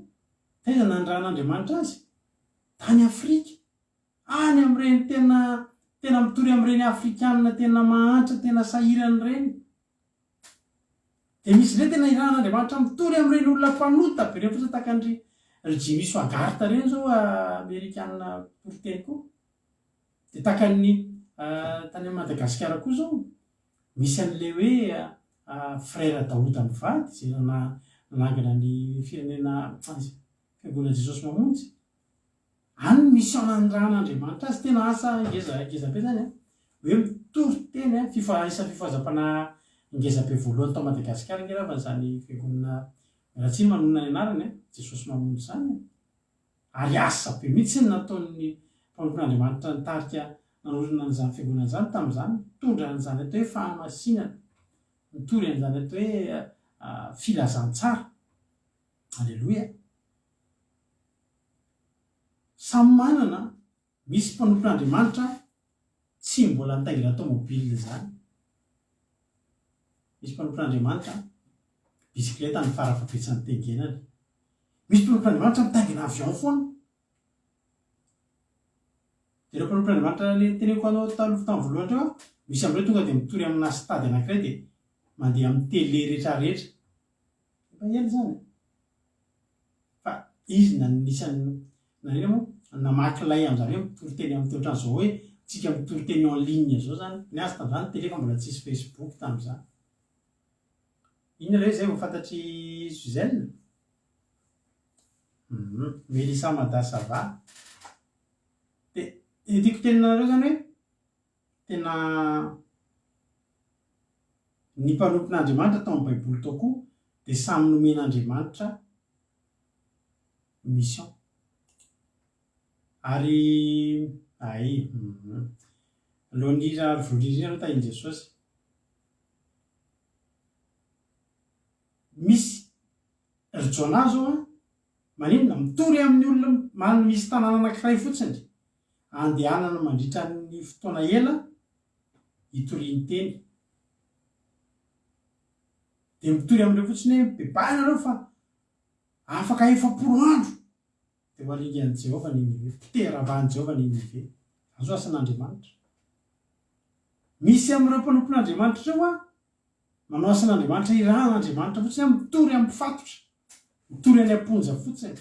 taiza nanirahan'Andriamanitra azy? Tany Afrika. Any amin'ireny tena tena mitory amin'ireny afrikanina tena mahantra tena sahirana ireny. Dia misy indray tena irahan'Andriamanitra mitory amin'ireny olona mpanota be ireny fotsiny tahaka an-dry ry Jimmy Swaggart ireny izao amerikanina mpitory teny koa. Dia tahaka ny tany Madagasikara koa izao misy an'ilay hoe frère Daoda mivady izay nanangana ny firenena fiangonana Jesosy Mamonjy. Any ny mission nanirahan'Andriamanitra azy, tena asa ngeza ngeza be zany an, hoe mitory teny an, fifoha isan'ny fifohazam-panahy ngeza be voalohany tao Madagasikara ange ravana izany fiangonana, miala tsiny manonona ny anarany an, Jesosy Mamonjy izany e. Ary asa be mihitsy ny nataon'ny mpanompon'Andriamanitra nitarika nanorina an'izany fiangonana izany tamin'izany, nitondra an'izany atao hoe fahamasinana, nitory an'izany atao hoe filazantsara. Aleloia. Samy manana, misy mpanompon'Andriamanitra tsy mbola nitaingina tomobile izany. Misy mpanompon'Andriamanitra bisikileta no fara-fahabetsany taingenany. Misy mpanompon'Andriamanitra mitaingina avion foana. Dia ireo mpanompon'Andriamanitra le teneniko anao taloha tamin'ny voalohany teo, misy amin'ireo tonga dia mitory amina stade anankiray dia mandeha amin'ny télé rehetrarehetra. Efa ela izany e. Fa izy na anisan'ny na inona moa namaky lay amin'izany hoe mitory teny amin'ny ohatran'izao hoe tsika mitory teny en ligne izao izany. Ny azy tamin'izany télé fa mbola tsisy Facebook tamin'izany. Inona ilay hoe izay vao fantatr'i Suzelle? Hum Melissa Mada ça va? Dia ny tiako tenenina anareo izany hoe tena ny mpanompon'Andriamanitra tao amin'ny baiboly tao koa dia samy nomen'Andriamanitra mission. Ary hay, hum. Lonira ary volirina aloha tahin'i Jesosy. Misy ry Jonah zao an, maninona? Mitory amin'ny olona man misy tanàna anankiray fotsiny andehanana mandritra ny fotoana ela hitoriany teny. Dia mitory amin'ireo fotsiny hoe mibebaha ianareo fa afaka 40 andro dia ho aringan'i Jehovah Ninive. Poteha-ravahan'i Jehovah Ninive. Izany izao asan'Andriamanitra. Misy amin'ireo mpanompon'Andriamanitra ireo an, manao asan'Andriamanitra, irahan'Andriamanitra fotsiny an, mitory amin'ny mpifatotra, mitory any am-ponja fotsiny.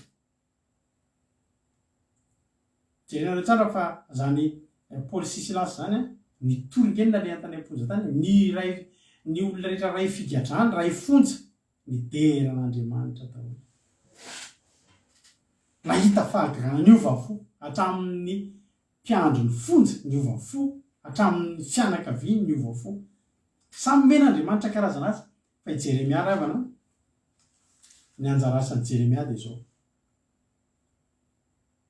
Jerenareo tsara fa zany Paoly sy Silasy zany an, nitory nge ny nalehany tany am-ponja tany e, ny iray, ny olona rehetra ray figadrana, ray fonja, nidera an'Andriamanitra daholo. Nahita fahagagana niova fo hatramin'ny mpiandry ny fonja niova fo, hatramin'ny fianakaviany niova fo. Samy omen'Andriamanitra karazana asa, fa i Jeremia ry havana, ny anjara asan'i Jeremia dia izao,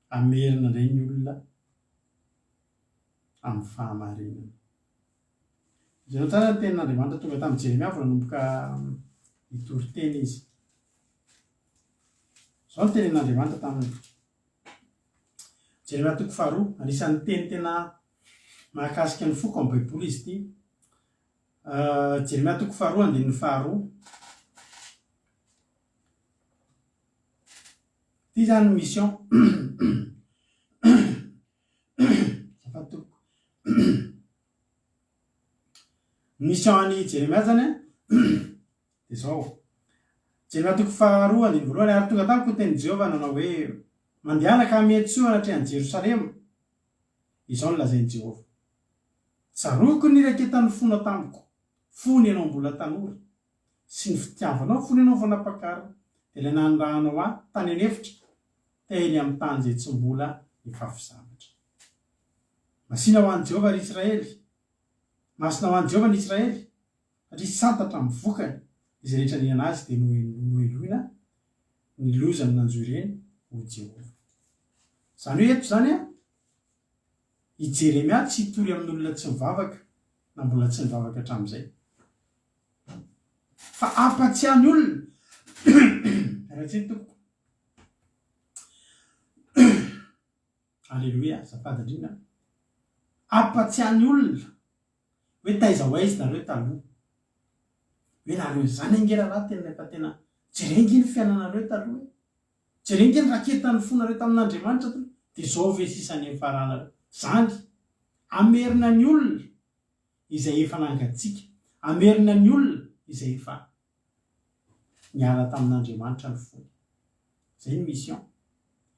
hamerina indray ny olona amin'ny fahamarinana. Jereo tsara ny tenin'Andriamanitra tonga tamin'i Jeremia vao nanomboka nitory teny izy. Izao no tenenin'Andriamanitra taminy. Jeremia toko faharoa, anisan'ny teny tena mahakasika ny foko amin'ny Baiboly izy ity. Jeremia toko faharoa, andininy faharoa. Ity izany ny mission. Azafady tompoko. Ny mission an'i Jeremia zany an, dia izao. Jeremia toko faharoa andininy voalohany, ary tonga tamiko ny tenin'i Jehovah nanao hoe, Mandehana ka miantsoa anatrehan'i Jerosalema. Izao no lazain'i Jehovah, Tsaroako ny niraiketan'ny fonao tamiko, fony ianao mbola tanora, sy ny fitiavanao fony ianao vao nampakarina, dia ilay nanirahanao ahy tany an'efitra, teny amin'ny tany izay tsy mbola nifafy zavatra. Masìna ho an'i Jehovah, ry Israely! Masina ho an'i Jehovah ny Israely, satria santatra amin'ny vokany, izay rehetra nihinana azy dia nohelohina, ny loza no nanjo ireny, hoy Jehovah. Izany hoe eto izany an, i Jeremia tsy hitory amin'olona tsy mivavaka na mbola tsy nivavaka hatramin'izay. Fa hampatsiahy ny olona, miala tsiny tompoko. Aleloia, azafady indrindra. Ampatsiahy ny olona hoe taiza ho aiza nareo taloha. Hoe nareo izany ange rahalahy tena efa tena jereo ange ny fiainanareo taloha e. Jereo ange ny raketan'ny fonareo tamin'Andriamanitra taloha. Dia izao ve sisa ny nifaranareo. Zany. Hamerina ny olona izay efa nangatsiaka. Hamerina ny olona izay efa niala tamin'Andriamanitra ny fony. Izay ny mission.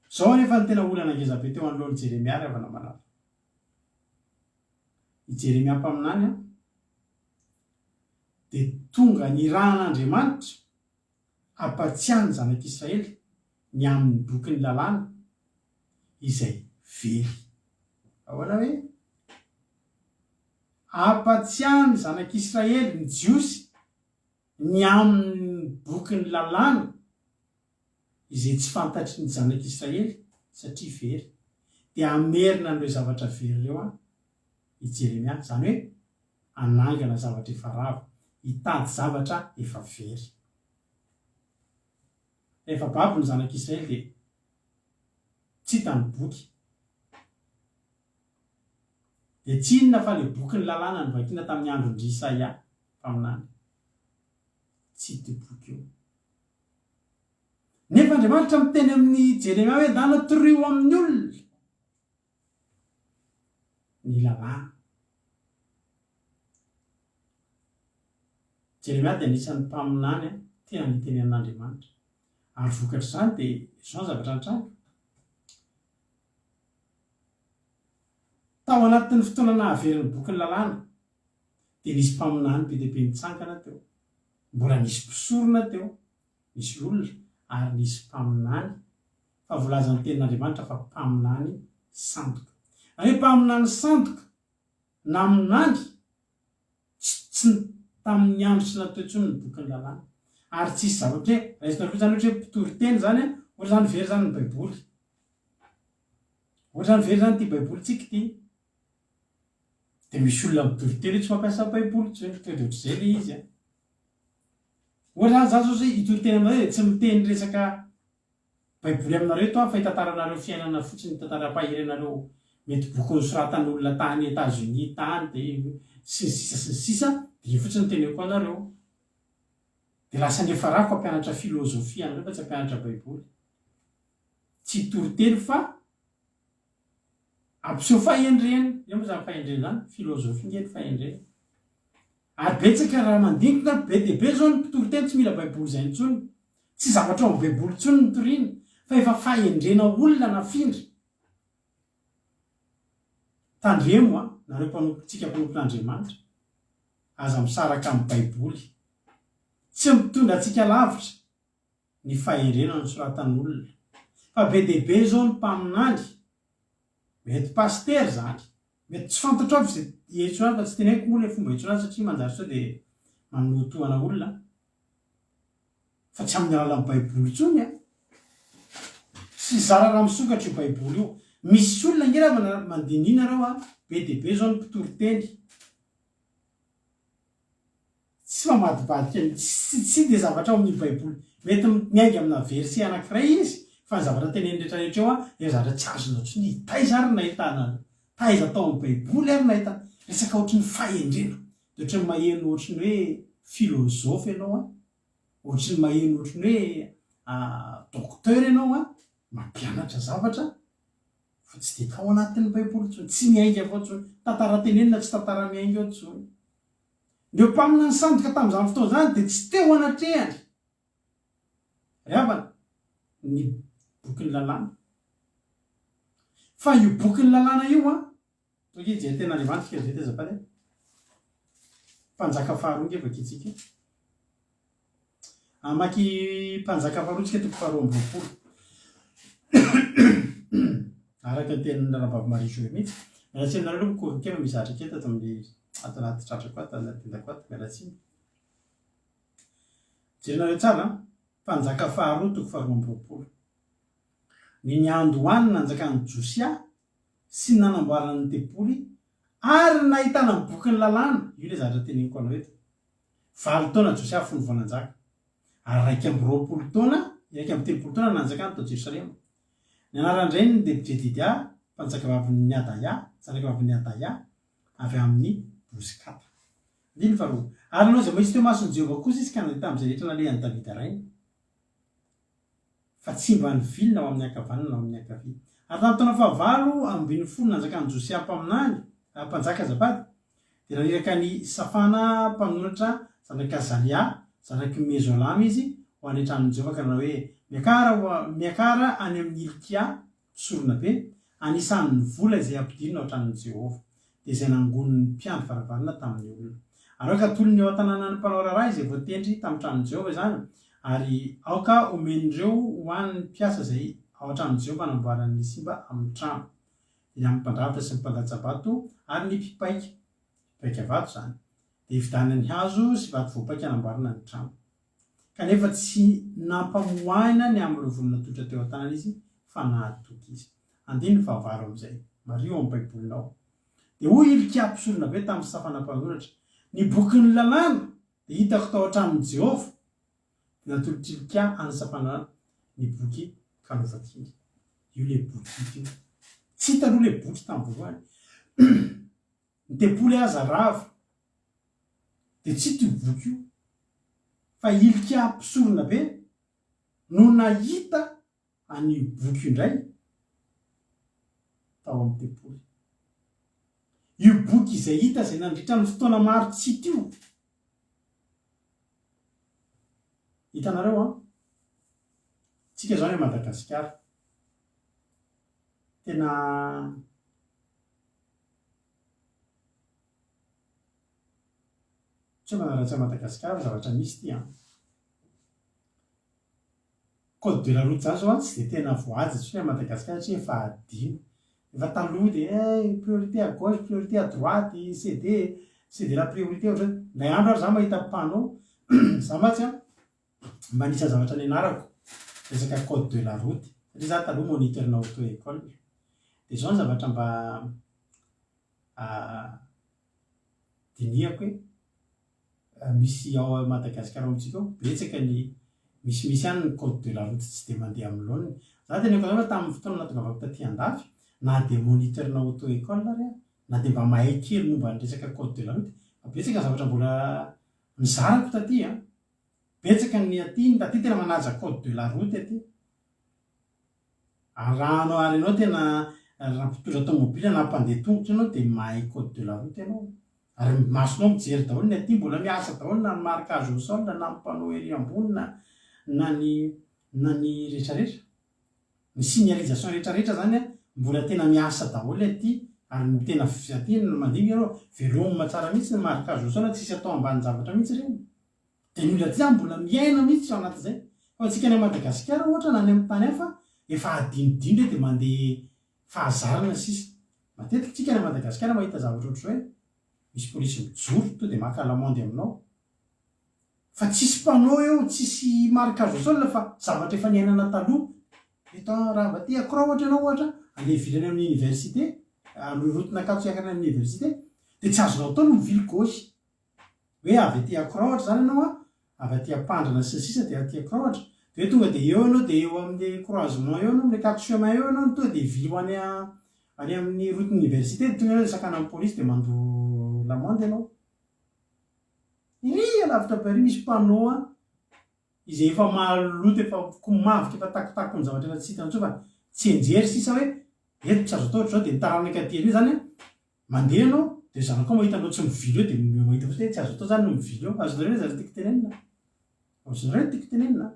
Izao anefa no tena olana ngeza be teo anoloan'i Jeremia ry havana malala. I Jeremia mpaminany an, dia tonga nirahan'Andriamanitra hampatsiahy ny zanak'Israely ny amin'ny bokin'ny lalàna izay very. Ahoana hoe? Hampatsiahy ny zanak'Israely, ny Jiosy, ny amin'ny bokin'ny lalàna izay tsy fantatry ny zanak'Israely satria very, dia hamerina an'ireo zavatra very ireo an i Jeremia, izany hoe hanangana zavatra efa rava, hitady zavatra efa very. Rehefa babo ny zanak'Israely dia tsy hita ny boky. Dia tsy inona fa ilay bokin'ny lalàna novakiana tamin'ny andron-dry Isaia mpaminany. Tsy ity boky io. Nefa Andriamanitra miteny amin'i Jeremia hoe ndana torio amin'ny olona ny lalàna. Jeremia dia anisan'ny mpaminany tena nitenenan'Andriamanitra. Ary vokatr'izany dia izao ny zavatra nitranga. Tao anatin'ny fotoana nahavery ny bokin'ny lalàna, dia nisy mpaminany be dia be nitsangana teo. Mbola nisy mpisorona teo, nisy olona, ary nisy mpaminany, fa voalazan'ny Tenin'Andriamanitra fa mpaminany sandoka. Izany hoe mpaminany sandoka naminany Tsy tsy tamin'ny andro tsy natao intsony ny bokin'ny lalàna. Ary tsisy zavatra hoe, raisinareo izany ohatra hoe mpitory teny izany an, ohatra izany very izany ny baiboly. Ohatra izany very izany ity baibolintsika ity. Dia misy olona mitory teny hoe tsy mampiasa baiboly intsony, tonga dia ohatr'izay ilay izy an. Ohatra izany za zao zay hitory teny aminareo dia tsy miteny resaka Baiboly aminareo eto aho fa hitantara anareo fiainana fotsiny, hitantara hampahery anareo mety boky nosoratan'olona tany Etats Unis tany dia sy ny sisa sy ny sisa dia io fotsiny no teneniko anareo. Dia lasa niafarako hampianatra filozofia anareo fa tsy hampianatra baiboly. Tsy hitory teny fa Hampiseho fahendrena. Inona moa izany fahendrena izany? Filozofia nge ny fahendrena. Ary betsaka raha mandinika, be dia be izao ny mpitory teny tsy mila baiboly izay intsony. Tsy zavatra ao amin'ny baiboly intsony no toriana fa efa fahendrena olona nafindra. Tandremo an, nareo mpanompo, tsika mpanompon'Andriamanitra. Aza misaraka amin'ny baiboly. Tsy mitondra antsika lavitra. ny fahendrena nosoratan'olona. Fa be dia be izao ny mpaminany, mety pasitera izany, mety tsy fantatro aby izay iantsoana azy fa tsy teneniko moa ilay fomba iantsoana azy satria manjary sao dia manotohana olona fa tsy amin'ny alalan'ny baiboly intsony an! Tsy zara raha misokatra io baiboly io. Misy olona ange raha mandiniha nareo an, be dia be izao ny mpitory teny. Tsy mamadibadika ny tsy tsy dia zavatra ao amin'ny baiboly. Mety miainga amina verset anankiray izy fa ny zavatra teneniny rehetra rehetra eo an, ireo zavatra tsy azonao intsony. Taiza ary no nahitana an'io? Taiza tao amin'ny baiboly ary no nahitana resaka ohatry ny fahendrena? Dia ohatry ny maheno ohatry ny hoe philosophe ianao an, ohatry ny maheno ohatry ny hoe docteur ianao an, mampianatra zavatra fa tsy dia tao anatin'ny baiboly intsony, tsy miainga avy ao intsony, tantara tenenina tsy tantara miainga ao intsony. Ireo mpaminany sandoka tamin'izany fotoana izany dia tsy teo anatrehany ry havana ny bokin'ny lalàna. Fa io bokin'ny lalàna io an, toa ange hijery tenin'Andriamanitra isika vetivety azafady e. Mpanjaka faharoa ange vakintsika. Hamaky Mpanjaka faharoa tsika toko faharoa amby roapolo. Araka ny tenin'ny Rahavavy Marie Jo mihitsy. Miala tsiny aminareo aloha mikoroka kely fa misy zavatra kely tato amin'ny ato anaty tratrako ato, anaty tendako ato. Miala tsiny. Jerenareo tsara an. Mpanjaka faharoa toko faharoa amby roapolo. Ny niandohan'ny nanjakan'i Josia sy ny nanamboarany ny tempoly ary ny nahitana ny bokin'ny lalàna, io ilay zavatra teneniko anao eto. Valo taona Josia fony vao nanjaka, ary 21 taona, 31 taona nanjakany tao Jerosalema. Ny anaran-dreniny dia Jedidia, mpanjakavavin'i Adaia, zanakavavin'i Adaia, avy amin'i Bozkata. Andininy faharoa. Ary nanao izay mahitsy teo imason'i Jehovah kosa izy ka nandeha tamin'izay rehetra nalehan'i Davida rainy. Fa tsy mba nivily na ho amin'ny ankavanana na ho amin'ny ankavia. Ary tamin'ny taona fahavalo ambin'ny folo nanjakan'i Josia mpaminany, mpanjaka azafady, dia naniraka an'i Safana mpanoratra, zanak'i Azalia, zanak'i Mezolama izy, ho any an-tranon'i Jehovah ka nanao hoe, Miakara ho, miakara any amin'i Hilkia, mpisoronabe, anisan'ny ny vola izay ampidirina ao an-tranon'i Jehovah, dia izay nangonin'ny mpiandry varavarana tamin'ny olona. Ary aoka hatolony eo an-tanànan'ny mpanao raharaha izay voatendry tamin'ny tranon'i Jehovah izany, ary aoka homen'ireo ho an'ny mpiasa izay ao an-tranon'i Jehovah hanamboarany ny simba amin'ny trano, dia ny amin'ny mpandrafitra sy ny mpandatsa-bato ary ny mpipaika, mpipaika vato izany, dia hividianany hazo sy vato voapaika hanamboarana ny trano. Kanefa tsy nampamoahina ny amin'ireo vola natolotra teo an-tanany izy, fa nahatoky izy. Andininy fahavalo amin'izay. Mariho ao amin'ny Baibolinao. Dia hoy Hilkia mpisoronabe tamin'i Safana mpanoratra, Ny bokin'ny lalàna dia hitako tao an-tranon'i Jehovah. Dia natolotr'i Hilkia an'i Safana ny boky ka novakiny. Io ilay boky hita io. Tsy hita aloha ilay boky tamin'ny voalohany. Ny tempoly aza rava. Dia tsy hita io boky io. Fa Hilkia mpisoronabe no nahita an'io boky io indray tao amin'ny tempoly. Io boky izay hita izay nandritra ny fotoana maro tsy hita io. Hitanareo an? Tsika izao any Madagasikara. Tena tsy hoe manaratsy an'i Madagasikara fa zavatra misy ity an. Code de la route zany zao an tsy dia tena voahaja intsony à Madagascar satria efa adino. Efa taloha dia eh priorité à gauche, priorité à droite, céder, céder la priorité ohatr'izany. Indray andro ary za mahita panneau, za mantsy an mba anisan'ny zavatra nianarako resaka code de la route satria za taloha moniteur-na auto école. Dia izao ny zavatra mba dinihako hoe misy ao Madagascar ao amintsika ao, betsaka ny misimisy ihany ny code de la route tsy dia mandeha amin'ny laoniny. Za teneniko anareo fa tamin'ny fotoana nahatongavako taty andafy, na dia moniteur-na auto école ary aho, na dia mba mahay kely momba ny resaka code de la route, fa betsaka ny zavatra mbola nizarako taty an! Betsaka ny aty, ny taty tena manaja code de la route aty. Ary raha anao ary ianao tena raha mpitondra tomobile na mpandeha tongotra ianao dia mahay code de la route ianao. Ary ny masonao mijery daholo ny aty mbola miasa daholo na ny marquage au sol na ny panneau ery ambony na na ny na ny retraretra. Ny signalisation retraretra zany an mbola tena miasa daholo aty ary ny tena aty no mandinika ianao velomina tsara mihitsy ny marquage au sol tsisy atao ambanin-javatra mihitsy ireny. Dia ny olona aty zany mbola miaina mihitsy ao anatin'izay. Fa antsika any Madagasikara ohatra na any amin'ny tany hafa, Efa adinodino indray dia mandeha fahazarana sisa. Matetika tsika any Madagasikara mahita zavatra ohatr'izao hoe misy polisy mijoro to dia maka l'amende aminao. Fa tsisy panneau eo, tsisy marquage au sol fa zavatra efa niainana taloha. Eto raha avy aty Akora ohatra ianao ohatra andeha hivily any amin'ny université, hanohy route n'Ankatso hiakatra any amin'ny université dia tsy azonao atao ny mivily gauche. Hoe avy aty Akora ohatra izany ianao an, avy aty Ampandrana sy ny sisa dia aty Akora ohatra, dia hoe tonga dia eo ianao dia eo amin'ilay croisement eo ianao, amin'ilay quatre chemins eo ianao no tonga dia hivily ho any any amin'ny route université dia tonga ianao dia sakanan'ny polisy dia mandoa l'amende ianao. Iry alavitra be ary misy panneau an, izay efa maloto efa komavoka efa takotakon'ny zavatra efa tsy hita intsony fa tsianjery sisa hoe eto tsy azo atao ohatr'izao dia ny taranaka aty aoriana izany an, mandeha ianao dia zanakao mahita anao tsy mivily eo dia mahita fotsiny hoe tsy azo atao izany ny mivily eo, azonareo ve ny zavatra tiako tenenina? Azonareo ny tiako tenenina?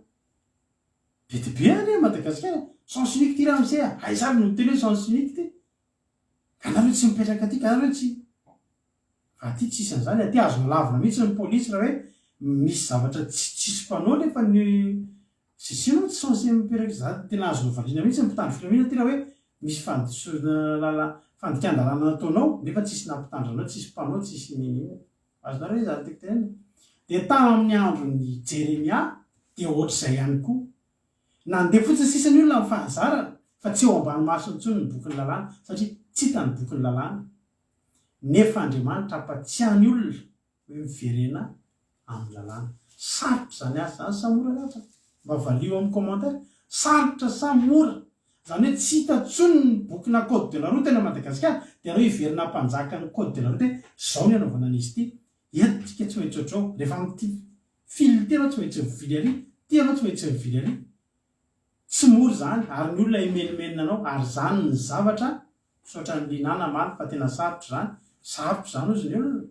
Be dia be anie Madagasikara e! Sens unique ity ramose a! Aiza ary no miteny hoe sens unique ity? Ka nareo tsy mipetraka aty, ka nareo tsy. Fa aty tsisy an'izany, aty azonao lavina mihitsy ny polisy raha hoe misy zavatra tsy tsisy mpanao nefa ny si moa tsy censé mipetraka izany, tena azonao valiana mihitsy ny mpitandro filaminana aty raha hoe misy fahadisoana lala fandikan-dalàna nataonao nefa tsisy nampitandro anao, tsisy mpanao, tsisy n'inon'inona. Azonareo ve izany tiako tenenina? Dia tamin'ny andron'i Jeremia dia ohatr'izay ihany koa. Nandeha fotsiny sisa ny olona amin'ny fahazarana fa tsy eo ambany masony intsony ny bokin'ny lalàna satria tsy hita ny bokin'ny lalàna. Nefa Andriamanitra hampatsiahy ny olona hoe miverena amin'ny lalàna. Sarotra izany asa izany sa mora ry havana? Mba valio amin'ny commentaire. Sarotra sa mora? Izany hoe tsy hita intsony ny bokina code de la route any Madagasikara dia ianao hiverina hampanjaka ny code de la route hoe izao ny anaovana an'izy ity. Eto tsika tsy maintsy ohatr'izao. Rehefa amin'ity fil ity ianao tsy maintsy mivily ary, ity ianao tsy maintsy mivily ary. Tsy mora izany ary ny olona himenomenona anao ary izany ny zavatra Misaotra an'i Lina namaly fa tena sarotra izany, sarotra izany hozy ny olona.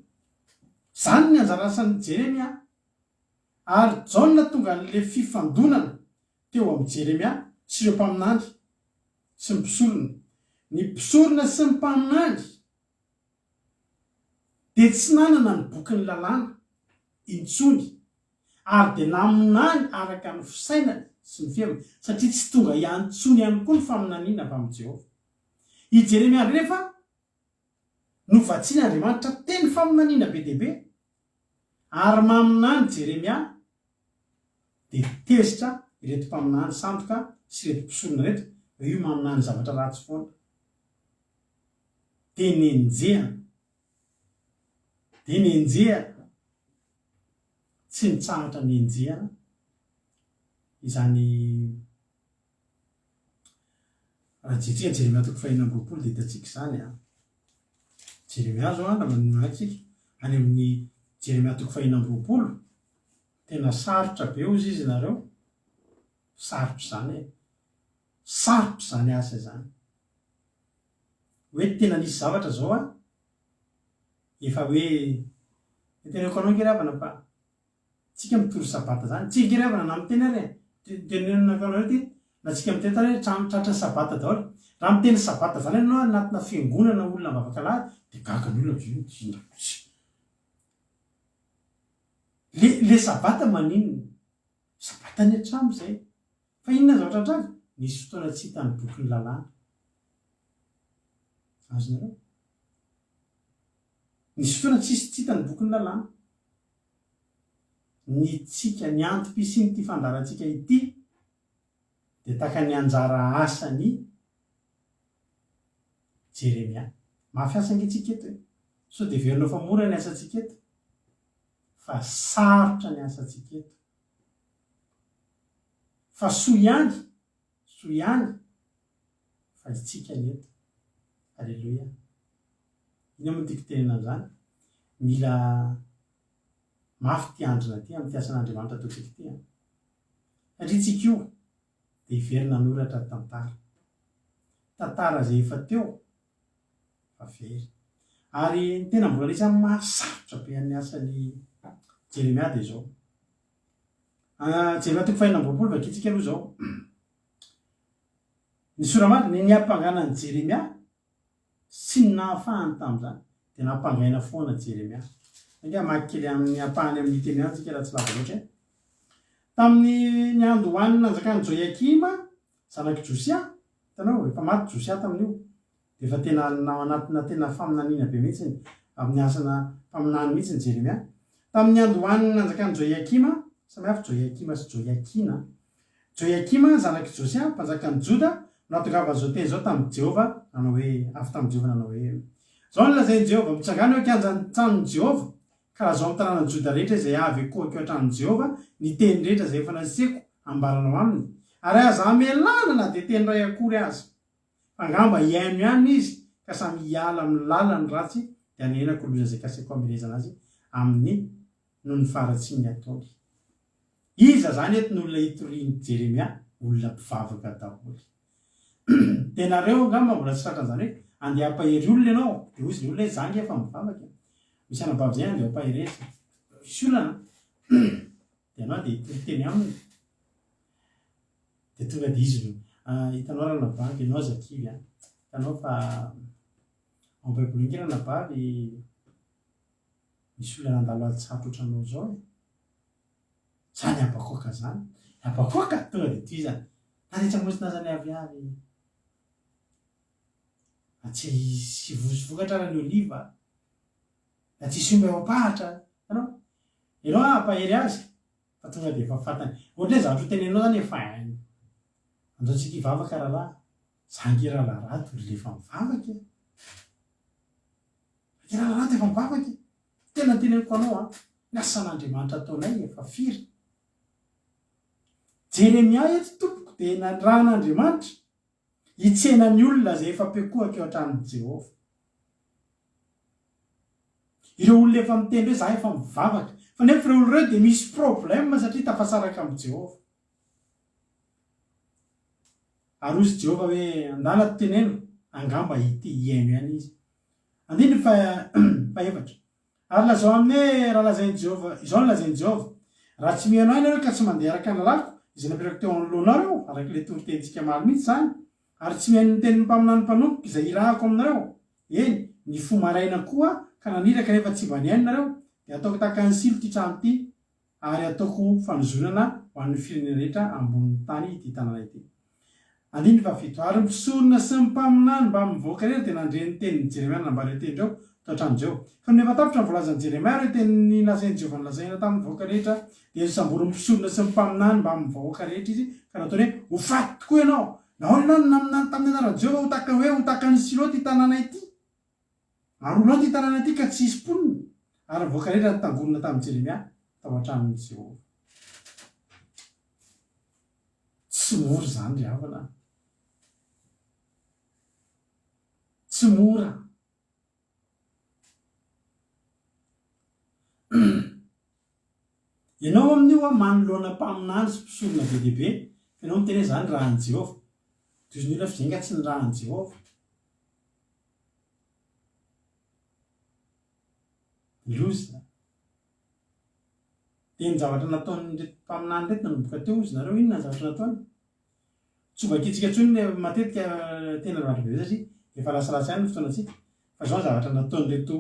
Izany ny anjara asan'i Jeremia. Ary Jaona tonga an'ilay fifandonana teo amin'i Jeremia sy ireo mpaminany sy ny mpisorona. Ny mpisorona sy ny mpaminany dia tsy nanana ny bokin'ny lalàna intsony ary dia naminany araka ny fisainany sy ny fiheviny, satria tsy tonga hiantsony ihany koa ny faminaniana avy amin'i Jehovah. I Jeremia indray nefa novatsian'Andriamanitra teny faminaniana be dia be, ary maminany Jeremia, dia tezitra ireto mpaminany sandoka sy ireto mpisorona ireto, hoe io maminany zavatra ratsy foana. Dia nenjehana. Dia nenjehana. Tsy nitsahatra nenjehana izany raha jerentsika Jeremia toko fahenina amby 20 dia hitantsika izany an. Jeremia izao an, raha manao tsika any amin'ny Jeremia toko fahenina amby 20, tena sarotra be hozy izy nareo. Sarotra izany e. Sarotra izany asa izany. Hoe tena nisy zavatra izao an, efa hoe teneniko anao ange ry havana fa tsika mitory sabata zany, tsika ange ry havana na miteny ary e, teneniko anareo ty, na tsika miteny tany hoe tratry ny sabata daholo, raha miteny sabata zany ianao anatina fiangonana olona mivavaka alahady de gaga ny olona hoe inona le le sabata maninona? Sabata anie hatramin izay, fa inona ny zavatra nitranga? Nisy fotoana tsy hita ny bokin'ny lalàna. Azonareo? Nisy fotoana tsisy tsy hita ny bokin'ny lalàna. Ny tsika, ny antom-pisian'ity fandaharantsika ity dia tahaka ny anjara asan'i Jeremia. Mafy asa ange tsika eto e! Sao dia heverinao fa mora ny asantsika eto? Fa sarotra ny asantsika eto. Fa soa ihany, soa ihany fa isika ny eto. Aleloia. Inona moa no tiako tenenina amin'izany? Mila mafy ity andrina ity amin'ity asan'Andriamanitra ataontsika ity an. Satria tsika io dia hiverina hanoratra tantara. Tantara izay efa teo fa very. Ary ny tena mbola anisan'ny mahasarotra be an'ny asan'i Jeremia dia izao. Jeremia toko fahenina amby 20 vakintsika aloha izao. Ny sora-marina, ny niampangana an'i Jeremia sy ny nahafahany tamin'izany, dia nampangaina foana Jeremia. Ange hamaky kely amin'ny ampahany amin'io teny io ihany isika raha tsy lava loatra e. Tamin'ny niandohan'ny nanjakan'i Joiakima. Zanak'i Josia, hitanao, efa maty Josia tamin'io. Dia efa tena ao anatina tena faminaniana be mihitsy, amin'ny asana mpaminany mihitsy ny Jeremia. Tamin'ny niandohan'ny nanjakan'i Joiakima, samy hafa Joiakima sy Joiakina, Joiakima, zanak'i Josia, mpanjakan'i Joda, no nahatongavan'izao teny izao tamin'i Jehovah, nanao hoe, avy tamin'i Jehovah nanao hoe, Izao no lazain'i Jehovah, Mitsangàna eo an-kianjan'ny tranon'i Jehovah, ka lazao amin'ny tanànan'i Joda rehetra izay avy hikohaka eo an-tranon'i Jehovah ny teny rehetra izay efa naseko hambaranao aminy, ary aza amelana na dia teny iray akory aza. Fa angamba hihaino ihany izy, ka samy hiala amin'ny lalany ratsy, dia hanenenako loza izay kasaiko hamelezana azy aminy noho ny faharatsian'ny ataony. Iza izany eto no olona itorian'i Jeremia? Olona mpivavaka daholo. Dia nareo angamba mbola tsy tratran'izany hoe andeha hampahery olona ianao, dia hozy ny olona hoe za ange efa mivavaka e. Misy anabavy izay andeha hampaherezina. Misy olana an. Dia ianao dia hitory teny aminy. Dia tonga dia izy no, hitanao ranabavy, ianao aza kivy an. Hitanao fa ao am-baiboly ange ranabavy misy olona nandalo ady sarotra ohatranao izao e. Zany Habakoka zany. Habakoka tonga dia tohizana. Na dia tsy hamosina aza ny aviavy. Na tsy hisy vokatra ara ny oliva. Na tsy hisy omby ao am-pahatra. Hitanao? Ianao hampahery azy fa tonga dia efa fantany. Ohatra hoe zavatra ho teneninao zany efa hainy. Andao tsika hivavaka rahalahy. Za ange rahalahy rato olona efa mivavaka e. Ange rahalahy rato efa mivavaka e. Tena teneniko anao an, ny asan'Andriamanitra ataonay efa firy? Jeremia eto tompoko dia nanirahan'Andriamanitra hitsena ny olona izay efa pekohaka eo an-tranon'i Jehovah. Ireo olona efa miteny hoe za efa mivavaka, fa nefa ireo olona ireo dia misy problème satria tafasaraka amin'i Jehovah. Ary hozy Jehovah hoe, Andala teneno, angamba hite hihaino ihany izy. Andininy fahefatra. Ary lazao aminy hoe, Raha lazain'i Jehovah, izao no lazain'i Jehovah, Raha tsy mihaino ahy ianareo ka tsy mandeha araka ny lalàko, izay napetrako teo anoloanareo, araka ilay toritenintsika omaly mihitsy izany, ary tsy mihaino ny tenin'ny mpaminany mpanompoko izay irahako aminareo, eny, nifoha maraina koa ka naniraka nefa tsy mba nihaino nareo, dia hataoko tahaka an'i Silo ity trano ity, ary hataoko fanozonana ho an'ny firenena rehetra ambonin'ny tany ity tanàna ity. Andininy fahafito. Ary ny mpisorona sy ny mpaminany mbamin'ny vahoaka rehetra dia nandre ny tenin'i Jeremia nanambara ireo teny ireo tao an-tranon'i Jehovah. Fa nony efa tapitra ny voalazan'i Jeremia ireo teny nasain'i Jehovah nolazaina tamin'ny vahoaka rehetra, dia nosamborin'ny mpisorona sy ny mpaminany mbamin'ny vahoaka rehetra izy, ka nataony hoe, Ho faty tokoa ianao! Nahoana ianao no naminany tamin'ny anaran'i Jehovah ho tahaka hoe ho tahaka an'i Silo ity tanàna ity? Ary ho lao ity tanàna ity ka tsy hisy mponina, ary ny vahoaka rehetra nitangorona tamin'i Jeremia tao an-tranon'i Jehovah. Tsy mora izany ry havana a! Tsy mora. Ianao amin'io an, manoloana mpaminany sy mpisorona be dia be, fa ianao miteny hoe izaho nirahan'i Jehovah. Tohizin'ny olona fa izay nga tsy nirahan'i Jehovah. Loza. Dia ny zavatra nataon'ireto mpaminany ireto nanomboka teo hozy nareo, inona ny zavatra nataony? Tsy ho vakintsika intsony ilay matetika tena lavitra be satria efa lasalasa ihany ny fotoanantsika, fa izao ny zavatra nataon'ireto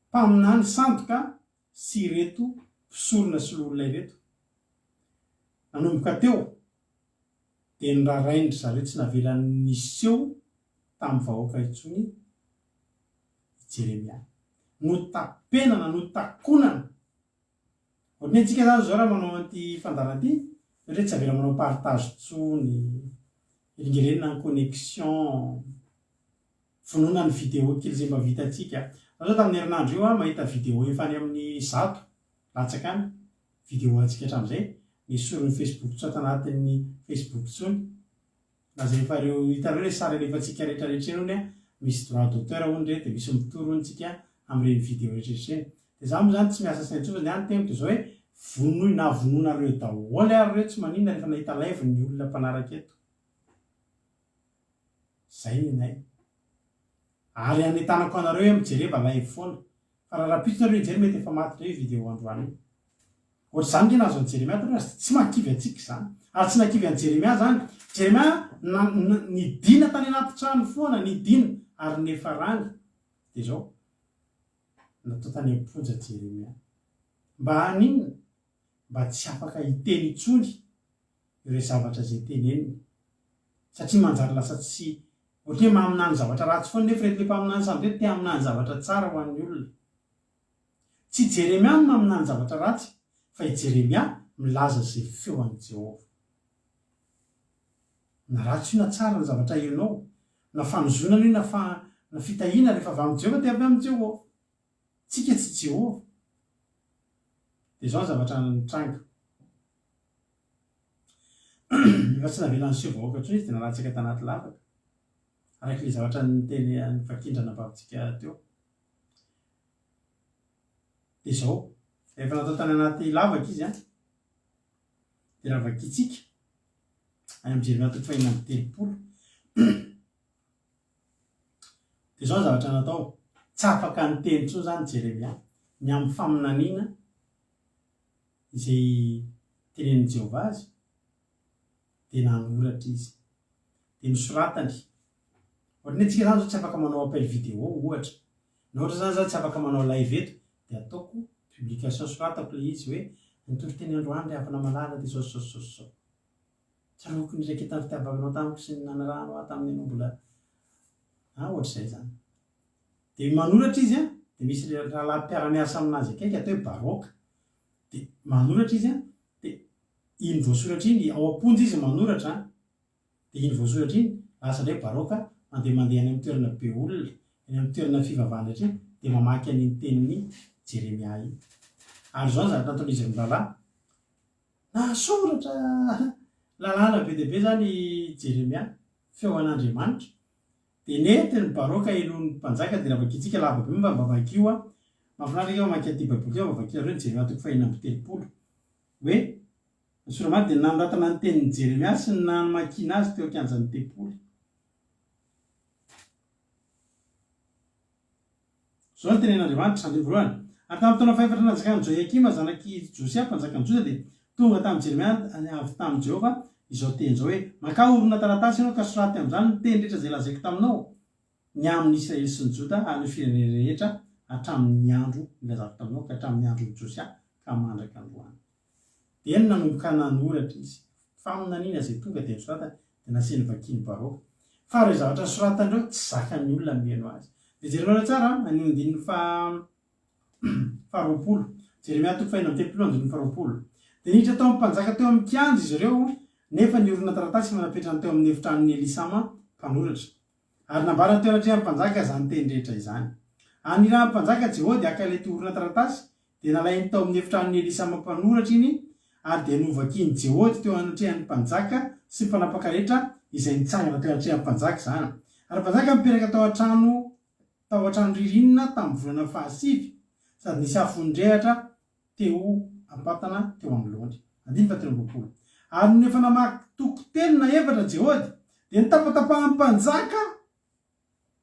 mpaminany sandoka sy ireto mpisorona sy loholona ireto. Nanomboka teo dia norarain-dry zareo tsy navelany niseho tamin'ny vahoaka intsony i Jeremia. Notapenana, notakonana. Ohatran'ny hoe antsika izany izao raha manao an'ity fandaharana ity, ohatra hoe tsy avela manao partage intsony, elingelenina ny connexion, vonoina ny vidéo kely izay mba vitantsika. Za zao tamin'ny herinandro io aho mahita vidéo efa any amin'ny 100 latsaka any, vidéo antsika hatramin'izay, nesorin'ny Facebook tsy ato anatin'ny Facebook intsony. Na zay efa reo hitanareo le sary alefantsika rehetra rehetra ireny hono a, misy droit d'auteur hono ireny de misy mitory hono tsika amin'ireny video rehetra rehetra ireny. De za moa zany tsy miasa saina intsony fa ny ahy ny teniko de zao hoe vonoy na vonoinareo daholo ary ireo tsy maninona rehefa nahita live ny olona mpanaraka eto. Zay ny anay. Ary anentanako anareo hoe mijereva live foana. Fa raha rahampitso nareo hijery mety efa maty indray io video androany io. Ohatr'izany nge nahazo an'i Jeremia taloha ary tsy mahakivy antsika izany. Ary tsy nahakivy an'i Jeremia izany. Jeremia nidina tany anaty trano foana, nidina ary nefarany. Dia izao, natao tany am-ponja Jeremia. Mba haninona? Mba tsy afaka hiteny intsony ireo zavatra izay teneniny. Satria manjary lasa tsy ohatry ny hoe maminany zavatra ratsy foana nefa ireto le mpaminany samy ireto te haminany zavatra tsara ho an'ny olona. Tsy i Jeremia no maminany zavatra ratsy fa i Jeremia milaza izay feo an'i Jehovah. Na ratsy io na tsara ny zavatra henonao, na fanozonana io na fa na fitahiana rehefa avy amin'i Jehovah dia avy amin'i Jehovah. Tsika tsy Jehovah. Dia izao ny zavatra nitranga. Rehefa tsy navela niseho vahoaka intsony izy dia nalatsaka tanaty lavaka. Araka ilay zavatra niteny novakin-dranabavintsika teo. Dia izao, rehefa natao tany anaty lavaka izy an, dia raha vakintsika any amin'ny Jeremia toko fahenina amby 30, Dia izao ny zavatra natao, tsy afaka niteny intsony izany Jeremia ny amin'ny faminaniana izay tenenin'i Jehovah azy, dia nanoratra izy. Dia nosoratany. Ohatran'ny hoe tsika izany izao tsy afaka manao appel vidéo ohatra. Na ohatra izany izaho tsy afaka manao live eto, dia ataoko publication, soratako ilay izy hoe nitory teny androany ry havana malala dia izao sy izao sy izao sy izao. Tsaroako ny niraiketan'ny fitiavanao tamiko sy ny nanarahanao ahy tamin'ny ianao mbola an, ohatr'izay izany. Dia manoratra izy an, dia misy rahalahy mpiara-miasa aminazy akaiky atao hoe Baroka. Dia manoratra izy an, dia iny voasoratra iny, ao am-ponja izy manoratra an, dia iny voasoratra iny, lasa indray Baroka mandeha mandeha any amin'ny toerana be olona, any amin'ny toerana fivavahana rehetra iny, dia mamaky an'iny tenin'i Jeremia iny. Ary izao ny zavatra nataon'izy mirahalahy, Nahasoratra lalàna be dia be izany i Jeremia, feo an'Andriamanitra. Dia nentin'i Baroka helohin'ny mpanjaka, dia raha vakintsika lava be moa fa mba vakio an. Mahafinaritra ange mamaky an'ity Baiboly ity fa mba vakinareo ny Jeremia toko fahenina amby telopolo. Hoe, ny Soramaty dia nanoratana ny tenin'i Jeremia sy ny namakiana azy teo an-kianjan'ny tempoly. Izao no tenenin'Andriamanitra, andininy voalohany, Ary tamin'ny taona fahefatra nanjakan'i Joiakima zanak'i Josia, mpanjakan'i Joda, dia tonga tamin'i Jeremia avy tamin'i Jehovah izao teny izao hoe, Makà horonan-taratasy ianao ka soraty amin'izany ny teny rehetra izay lazaiko taminao, ny amin'ny Israely sy ny Joda ary ny firenena rehetra hatramin'ny andro nilazako taminao ka hatramin'ny andron'i Josia ka mandraka androany. Dia nanomboka nanoratra izy. Faminaniana izay tonga dia nosoratany, dia nasiany vakian'i Baroka. Fa ireo zavatra nosoratany ireo, tsy zakan'ny olona ny mihaino azy. Dia jerenareo tsara an, ny andininy faha faharoapolo. Jeremia toko fahenina amby 30 andininy faharoapolo. Dia niditra tao amin'ny mpanjaka teo amin'ny kianja izy ireo, nefa ny horonan-taratasy efa napetrany teo amin'ny efitranon'i Elisama mpanoratra. Ary nambarany teo anatrehan'ny mpanjaka izany teny rehetra izany. Ary nirahan'ny mpanjaka Jehody haka ilay horonan-taratasy, Dia nalainy tao amin'ny efitranon'i Elisama mpanoratra iny, ary dia novakian'i Jehody teo anatrehan'ny mpanjaka sy ny mpanapaka rehetra izay nitsangana teo anatrehan'ny mpanjaka izany. Ary ny mpanjaka nipetraka tao an-trano tao an-trano ririnina tamin'ny volana fahasivy, sady nisy afo nirehatra teo am-patana teo anoloany. Andininy fahatelo amby 20. Ary nony efa namaky toko telo na efatra Jehody, dia nitapatapahan'ny mpanjaka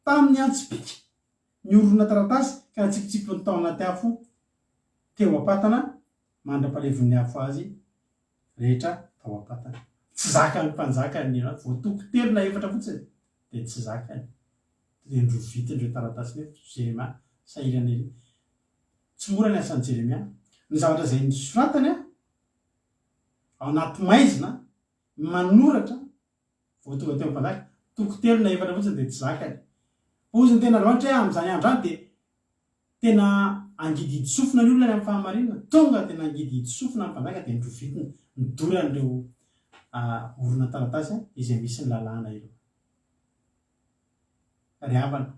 tamin'ny antsipìka ny horonan-taratasy ka natsipitsipiny tao anaty afo teo am-patana mandra-palevon'ny afo azy rehetra tao am-patana. Tsy zakan'ny mpanjaka ny vao toko telo na efatra fotsiny dia tsy zakany. Dia norovitiny ireo taratasy nefa Jeremia sahirana ery. Tsy mora ny asan'i Jeremia. Ny zavatra izay nosoratany ao anaty maizina manoratra Vao tonga teo am-panjaka, toko telo na efatra fotsiny dia tsy zakany. Hozy ny tenin'Andriamanitra hoe amin'izany andro izany dia tena hangidihidy sofina ny olona any amin'ny fahamarinana. Tonga dia nangidihidy sofina ny mpanjaka dia norovitina, nodorany ireo horonan-taratasy izay misy ny lalàna ireo. Ry havana,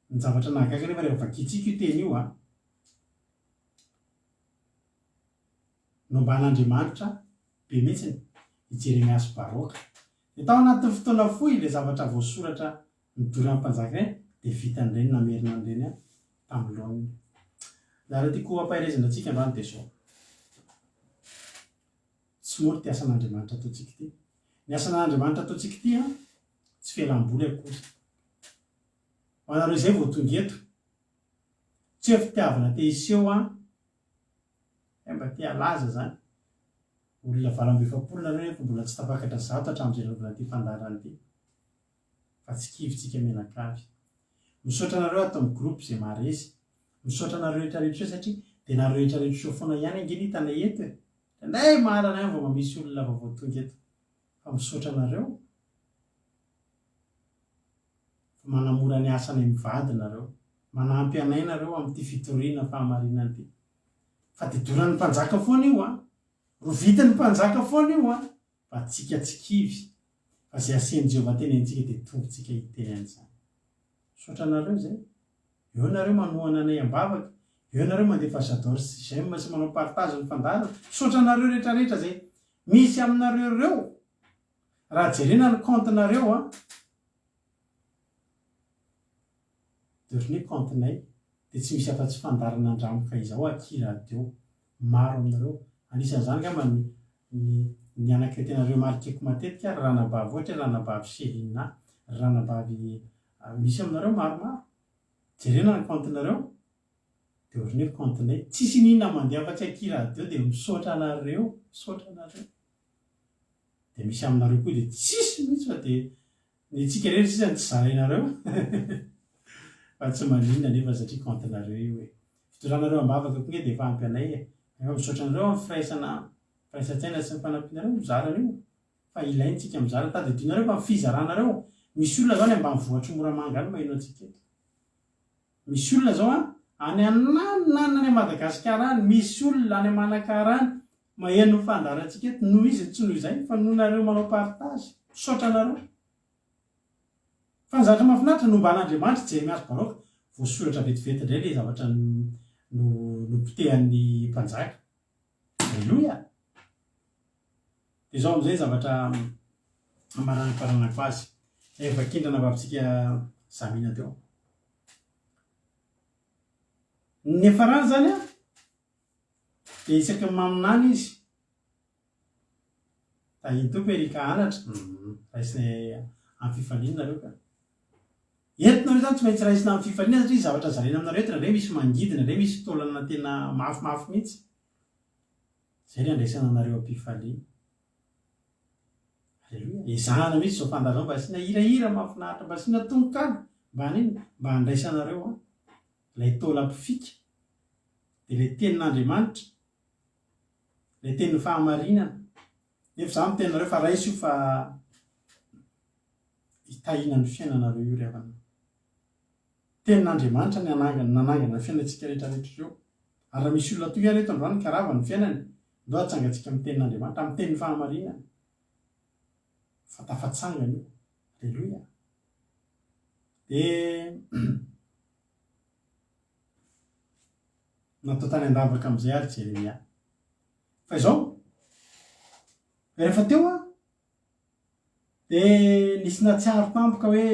ny zavatra nahagaga anefa rehefa vakintsika io teny io an, Nomban'Andriamanitra be mihitsy i Jeremia sy Baroka. Dia tao anatin'ny fotoana fohy ilay zavatra voasoratra nodoran'ny mpanjaka ireny dia vitany indray ny namerina an'ireny tamin'ny laoniny. Ny zavatra tiako hampaherezana antsika androany dia izao, Tsy mora ity asan'Andriamanitra ataontsika ity. Ny asan'Andriamanitra ataontsika ity an, tsy fialam-boly akory. Ho anareo izay vao tonga eto, tsy hoe fitiavana te hiseho an, Hay mba te halaza zany. Olona 48 nareo nefa mbola tsy tafakatra 100 hatramin'izay nanaovana ity fandaharana ity. Fa tsy kivy tsika mianakavy. Misaotra anareo ato amin'ny groupe izay maharesy. Misaotra anareo rehetra rehetra eo satria dia nareo rehetra rehetra eo foana ihany ange ny hitanay eto e. Indraindray marina ihany vao mba misy olona vaovao tonga eto. Fa misaotra anareo fa manamora ny asanay mivady nareo. Manampy anay nareo amin'ity fitoriana fahamarinana ity. Fa dia doran'ny mpanjaka foana io an! Rovitin'ny mpanjaka foana io an! Fa tsika tsy kivy, fa izay asen'i Jehovah tenenintsika dia tongotsika hiteny an'izany. Misaotra anareo izay. Eo nareo manohana anay am-bavaka, eo nareo mandefa j'adore sy j'aime sy manao partage ny fandaharana. Misaotra anareo rehetra rehetra izay misy aminareo ireo. Raha jerena ny compte nareo an, de ohatran'ny hoe compte nay dia tsy misy afa-tsy fandaharana andramoka izao aky radio. Maro aminareo. Anisan'izany angamba ny ny ny anankiray tena remarquer-ko matetika ry ranabavy ohatra hoe ranabavy Célina, ry ranabavy misy aminareo maromaro. Jerena ny compte-nareo dia ohatran'ny hoe compte-nay. Tsisy n'inona mandeha afa-tsy aky radio dia misaotra anareo, misaotra anareo. Dia misy aminareo koa dia tsisy mihitsy fa dia ny antsika irery sisa no tsy zarainareo fa tsy maninona anefa satria compte-nareo io e. Fitondranareo am-bavaka koa nge dia efa ampy anay e. Efa misaotra anareo amin'ny firaisana firaisan-tsaina sy ny fanampianareo mizara an'io fa ilaintsika mizara. Tadidionareo fa ny fizaranareo, misy olona zao any ambanivohitr'i Moramanga any maheno antsika eto. Misy olona zao an, any ananana any Madagasikara any, misy olona any Manakara any maheno ny fandaharantsika eto, noho izy tsy noho izay fa noho nareo manao partage. Misaotra anareo. Fa ny zavatra mahafinaritra, nomban'Andriamanitra i Jeremia sy Baroka, voasoratra vetivety indray ilay zavatra nopotehan'ny mpanjaka. Aleloia! Dia izao amin'izay ny zavatra hamaranako azy. Ilay vakindrana vavintsika Zamina teo. Ny niafarany izany an, dia isaky ny maminany izy, Tahin'ny Tompo ery ka anatra, humm, raisinay amin'ny fifaliana nareo ka. Eto nareo zany tsy maintsy raisina amin'ny fifaliana satria zavatra zaraina aminareo eto indraindray misy mangidy, indraindray misy taolana tena mafimafy mihitsy. Zay ny andraisana anareo am-pifaliana. Aleloia. Ezahana mihitsy izao fandaharana izao mba asiana hirahira mahafinaritra, mba asiana tononkalo, mba haninona? Mba handraisanareo an, ilay taolam-pifika, dia ilay tenin'Andriamanitra. Ilay tenin'ny fahamarinana. Nefa izaho miteny anareo fa raiso io fa hitahiana ny fiainanareo io ry havana. Tenin'Andriamanitra ny hanangana, nanangana ny fiainantsika rehetra rehetra ireo. Ary raha misy olona toy ahy eto androany ka rava ny fiainany, ndao hatsangantsika amin'ny tenin'Andriamanitra, amin'ny tenin'ny fahamarinana. Fa tafatsangana io. Aleloia. Dia Natao tany an-davaka amin'izay àry Jeremia. Fa izao, rehefa teo aho, dia nisy nahatsiaro tampoka hoe,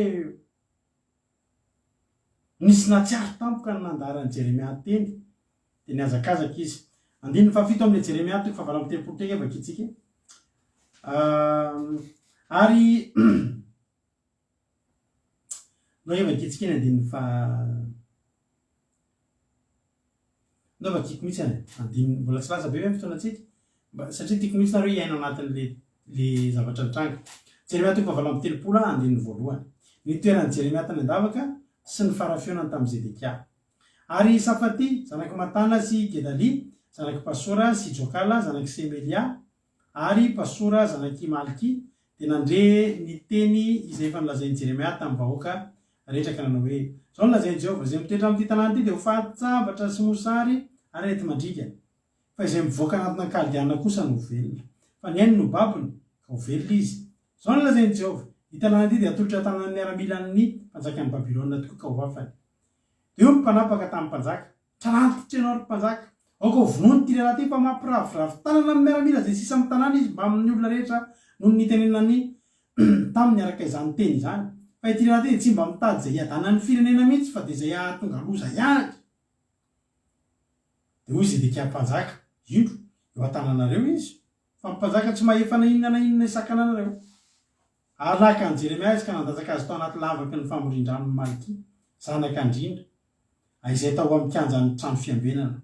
nisy nahatsiaro tampoka ny nandaharan'i Jeremia teny, dia nihazakazaka izy. Andininy fahafito amin'ilay Jeremia toko fahavalo amby 30 teo ange vakintsika e. Ary Ndao vakintsika ny andininy faha Ndao vakiko mihitsy any andininy mbola tsy lasa be ve ny fotoanantsika? Mba satria tiako mihitsy nareo hiaino anatin'le le zavatra nitranga. Jeremia toko fahavalo 38 andininy voalohany. Ny toeran'i Jeremia tany an-davaka sy ny fara-fionany tamin'i Zedekia. Ary i Safatia, zanak'i Matana sy Gedalia, zanak'i Pasora sy Jokala, zanak'i Semelia, Ary Pasora zanak'i Malkia dia nandre ny teny izay efa nolazain'i Jeremia tamin'ny vahoaka rehetra ka nanao hoe, Izao no lazain'i Jehovah, 'Izay mitoetra amin'ity tanàna ity dia ho fatin-tsabatra sy mosary ary areti-mandringana, fa izay mivoaka hanatona ny Kaldeana kosa no ho velona. Fa ny ainy no babony, ka ho velona izy. Izao no lazain'i Jehovah, 'Ity tanàna ity dia hatolotra an-tanan'ny miaramilan'ny mpanjakan'i Babylona tokoa ka ho afany. Dia hoy ny mpanapaka tamin'ny mpanjaka, Trantitra ianao, ry mpanjaka! Aoka ho vonoina ity lehilahy ity, fa mampiraviravy tanana amin'ny miaramila izay sisa amin'ny tanàna izy mbamin'ny olona rehetra noho ny nitenenany taminy araka izany teny izany. Fa ity lehilahy ity dia tsy mba mitady izay hiadanan'ny firenena mihitsy, fa dia izay hahatonga loza ihany. Dia hoy Zedekia mpanjaka, Indro, eo an-tananareo izy, fa ny mpanjaka tsy mahefa na inona na inona hisakana anareo. Ary naka an'i Jeremia izy ka nandatsaka azy tao anaty lavaky ny famorian-dranon'i Malkia, zanak'andriana, izay tao amin'ny kianjan'ny trano fiambenana.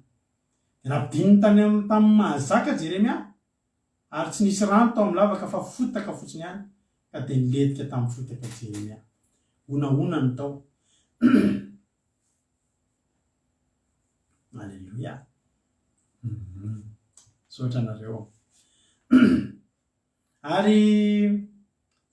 Dia nampidininy tany amin'ny tamin'ny mahazaka Jeremia, ary tsy nisy rano tao amin'ny lavaka fa fotaka fotsiny ihany, ka dia nilentika tamin'ny fotaka Jeremia. Honahona no tao. Aleloia. Misaotra anareo. Ary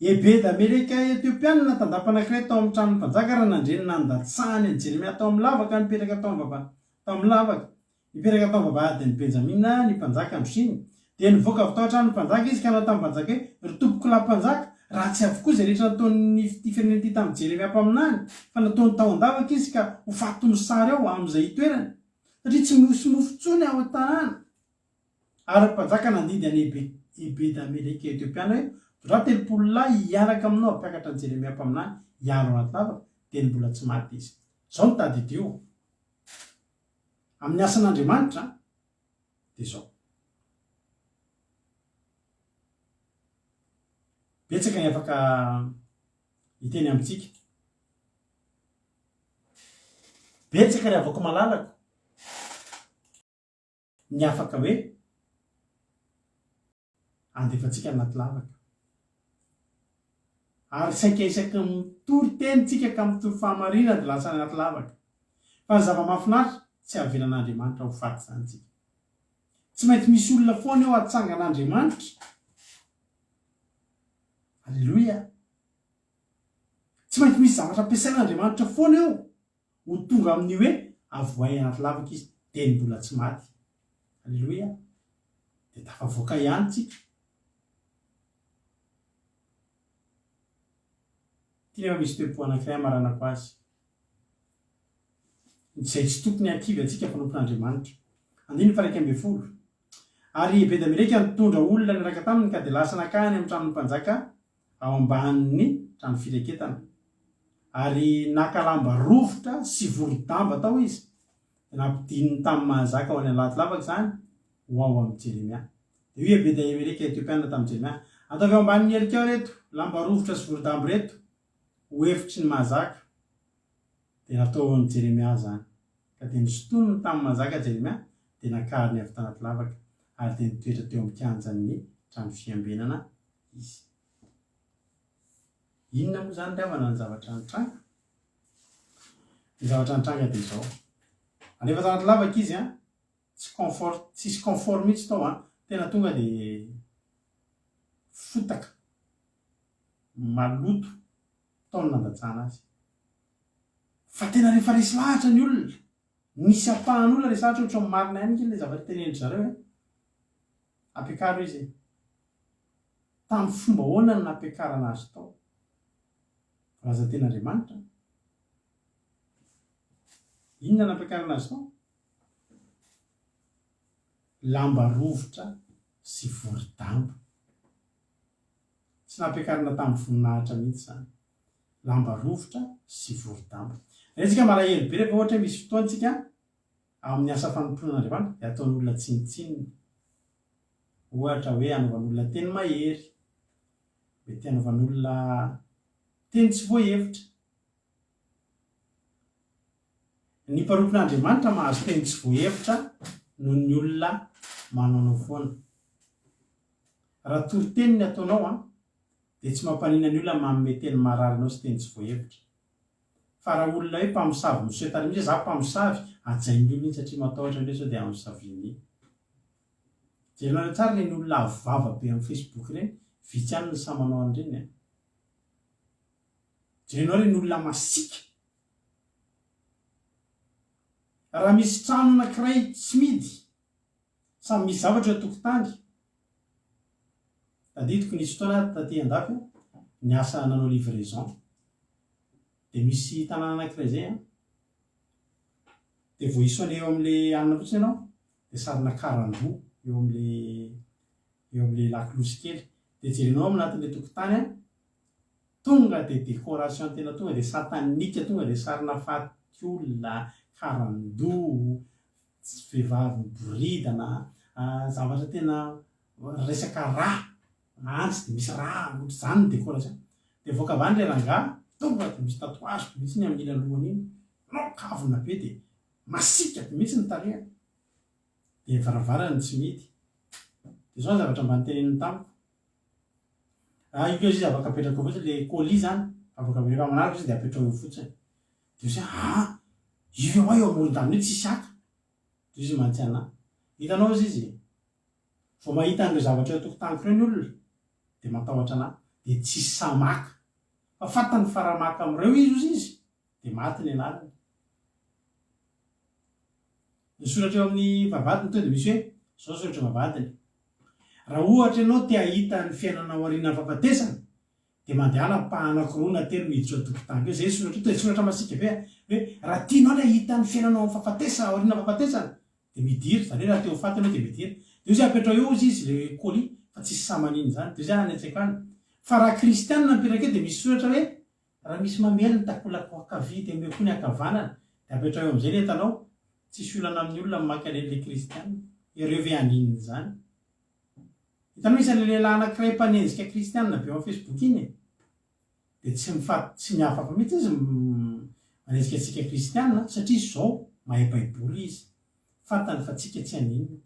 Ebeda Meleka Etiopiana tandapa anankiray tao amin'ny tranon'ny mpanjaka raha nandre ny nandatsahany an'i Jeremia tao amin'ny lavaka nipetraka tao amin'ny vava tao amin'ny lavaka nipetraka tao amin'ny vavahadin'i Benjamina ny mpanjaka androsiny. Dia nivoaka avy tao an-tranon'ny mpanjaka izy ka nanao tamin'ny mpanjaka hoe, Ry tompokolahy mpanjaka, ratsy avokoa izay rehetra nataon'ity firenena ity tamin'i Jeremia mpaminany, fa nataony tao an-davaka izy ka ho faty mosary ao amin'izay itoerany, satria tsy misy mofo intsony ao an-tanàna. Ary ny mpanjaka nandidy an'i Ebeda-meleka Etiopiana hoe, Tondrà 30 lahy hiaraka aminao hampiakatra an'i Jeremia mpaminany hiala ao anaty lavaka, dia ny mbola tsy maty izy. Izao no tadidio, amin'ny asan'Andriamanitra dia izao. Betsaka ny afaka hiteny amintsika. Betsaka ry havako malalako. ny afaka hoe andefantsika anaty lavaka. Ary saika isaky ny mitory teny tsika ka mitory fahamarinana dia lasa any anaty lavaka. Fa ny zava-mahafinaritra, tsy avelan'Andriamanitra ho faty izany tsika. Tsy maintsy misy olona foana eo hatsangan'Andriamanitra. Aleloia! Tsy maintsy misy zavatra ampiasain'Andriamanitra foana eo. Ho tonga amin'ny hoe avohay anaty lavaka izy dia ny mbola tsy maty. Aleloia! Dia tafavoaka ihany tsika. Ity nefa misy toe-po anankiray hamaranako azy. Izay tsy tokony hahakivy antsika mpanompon'Andriamanitra. Andininy faha 11. Ary i Ebeda-meleka nitondra olona niaraka taminy ka dia lasa nankany amin'ny tranon'ny mpanjaka ao ambanin'ny trano fireketana. Ary naka lamba rovitra sy voro-damba tao izy, dia nampidininy tamin'ny mahazaka ao any anaty lavaka izany ho ao amin'i Jeremia. Dia hoy Ebeda-meleka Etiopiana tamin'i Jeremia, Ataovy ao ambanin'ny helikao ireto lamba rovitra sy voro-damba ireto, ho efitry ny mahazaka. Dia nataon'i Jeremia izany. Ka dia nosintoniny tamin'ny mahazaka Jeremia, dia nakariny avy tanaty lavaka, ary dia nitoetra teo amin'ny kianjan'ny trano fiambenana izy. Inona moa izany ry havana ny zavatra nitranga? Ny zavatra nitranga dia izao. Alefa tanaty lavaka izy an, tsy confort, tsisy confort mihitsy tao an, tena tonga dia fotaka, maloto tao ny nandatsahana azy. Fa tena rehefa resy lahatra ny olona, nisy ampahan'olona resy lahatra ohatran'ny marina ihany ange ilay zavatra tenenin-dry zareo e. Ampiakaro izy e. Tamin'ny fomba ahoana no nampiakarana azy tao? Voalaza tenin'Andriamanitra. Inona nampiakarana azy tao? Lamba rovitra sy vori-damba. Tsy nampiakarina tamin'ny voninahitra mihitsy izany. Lamba rovitra sy vori-damba. Rentsika malahelo be rehefa ohatra hoe misy fotoana tsika Amin'ny asa fanompoana an'Andriamanitra dia ataon'olona tsinontsinona. Ohatra hoe anaovan'olona teny mahery, mety hanaovan'olona teny tsy voahevitra. Ny mpanompon'Andriamanitra mahazo teny tsy voahevitra noho ny olona manaonao foana. Raha toriteny ny ataonao an, dia tsy mampaninona ny olona manome teny maharary anao sy teny tsy voahevitra. Fa raha olona hoe mpamosavy miseho tary mihitsy hoe za mpamosavy, hajain'ny olona iny satria matahotra indreo sao dia amosavian'ny. Jerenareo tsara ireny olona avo vava be amin'ny facebook ireny, vitsy ihany ny sahy manao an'ireny an. Jerenao ireny olona masiaka. Raha misy trano anankiray tsy mihidy, samy misy zavatra eo an-tokotany. Tadidiko nisy fotoana aho taty andafy niasa nanao livraison. Dia misy tanàna anankiray izay an, dia vao hi-sonner eo amin'ilay anona fotsiny ianao, dia sarina karandoha eo amin'ilay eo amin'ilay lakolosy kely. Dia jerenao ao anatin'ilay tokotany an, tonga dia décoration tena tonga dia satanique, tonga dia sarina faty olona, karandoha, vehivavy miboridana, zavatra tena resaka rà, antsy dia misy rà, ohatr'izany ny décoration. Dia mivoaka avy any ilay rangahy, tonga dia misy tatouage be mihitsy amin'ny ila lohany iny, manao kavina be dia masiaka be mihitsy ny tarehiny. Dia ny varavarany no tsy mihidy. Dia izao ny zavatra mba noteneniny tamiko, ah io izy afaka apetraka eo fotsiny, ilay colis izany, afaka rehefa manaraka izy dia apetrao eo fotsiny. Dia izy hoe ah, io ve hoa eo amoron-dalana io tsisy haka? Dia izy mantsy anah, hitanao hozy izy, vao mahita an'ireo zavatra eo an-tokotaniko ireo ny olona. dia matahotra anah dia tsisy sahy maka fa fantany fa raha maka amin'ireo izy ozy izy dia maty ny anarany. Ny soratra eo amin'ny vavahadiny tonga dia misy hoe izao ny soratra vavahadiny, Raha ohatra ianao te hahita ny fiainana aorianan'ny fahafatesana dia mandehana ampahany anankiroa na telo miditra ao tokontany eo, izay ny soratra io, tonga dia soratra masiaka be hoe raha tianao ny hahita ny fiainana ao amin'ny fahafatesana aorianan'ny fahafatesana dia midira, izany hoe raha te ho faty ianao dia midira. Dia hoy izy apetrao eo hozy izy ilay colis fa tsisy sahy maninona izany, dia hoy izy any an-tsaiko any fa raha kristianina mipetraka eo dia misy soratra hoe Raha misy mamely ny takolaka ankavia dia omeo koa ny ankavanana, dia apetraho eo amin'izay ny entanao, tsisy olana amin'ny olona mamaky an'ireny le kristiana, ireo ve haninona izany? Hitanao misy an'ilay lehilahy anankiray mpanenjika kristiana be ao amin'ny facebook iny e! dia tsy mifa tsy miafaka mihitsy izy manenjika antsika kristiana satria izy izao mahay baiboly izy, fantany fa tsika tsy haninona.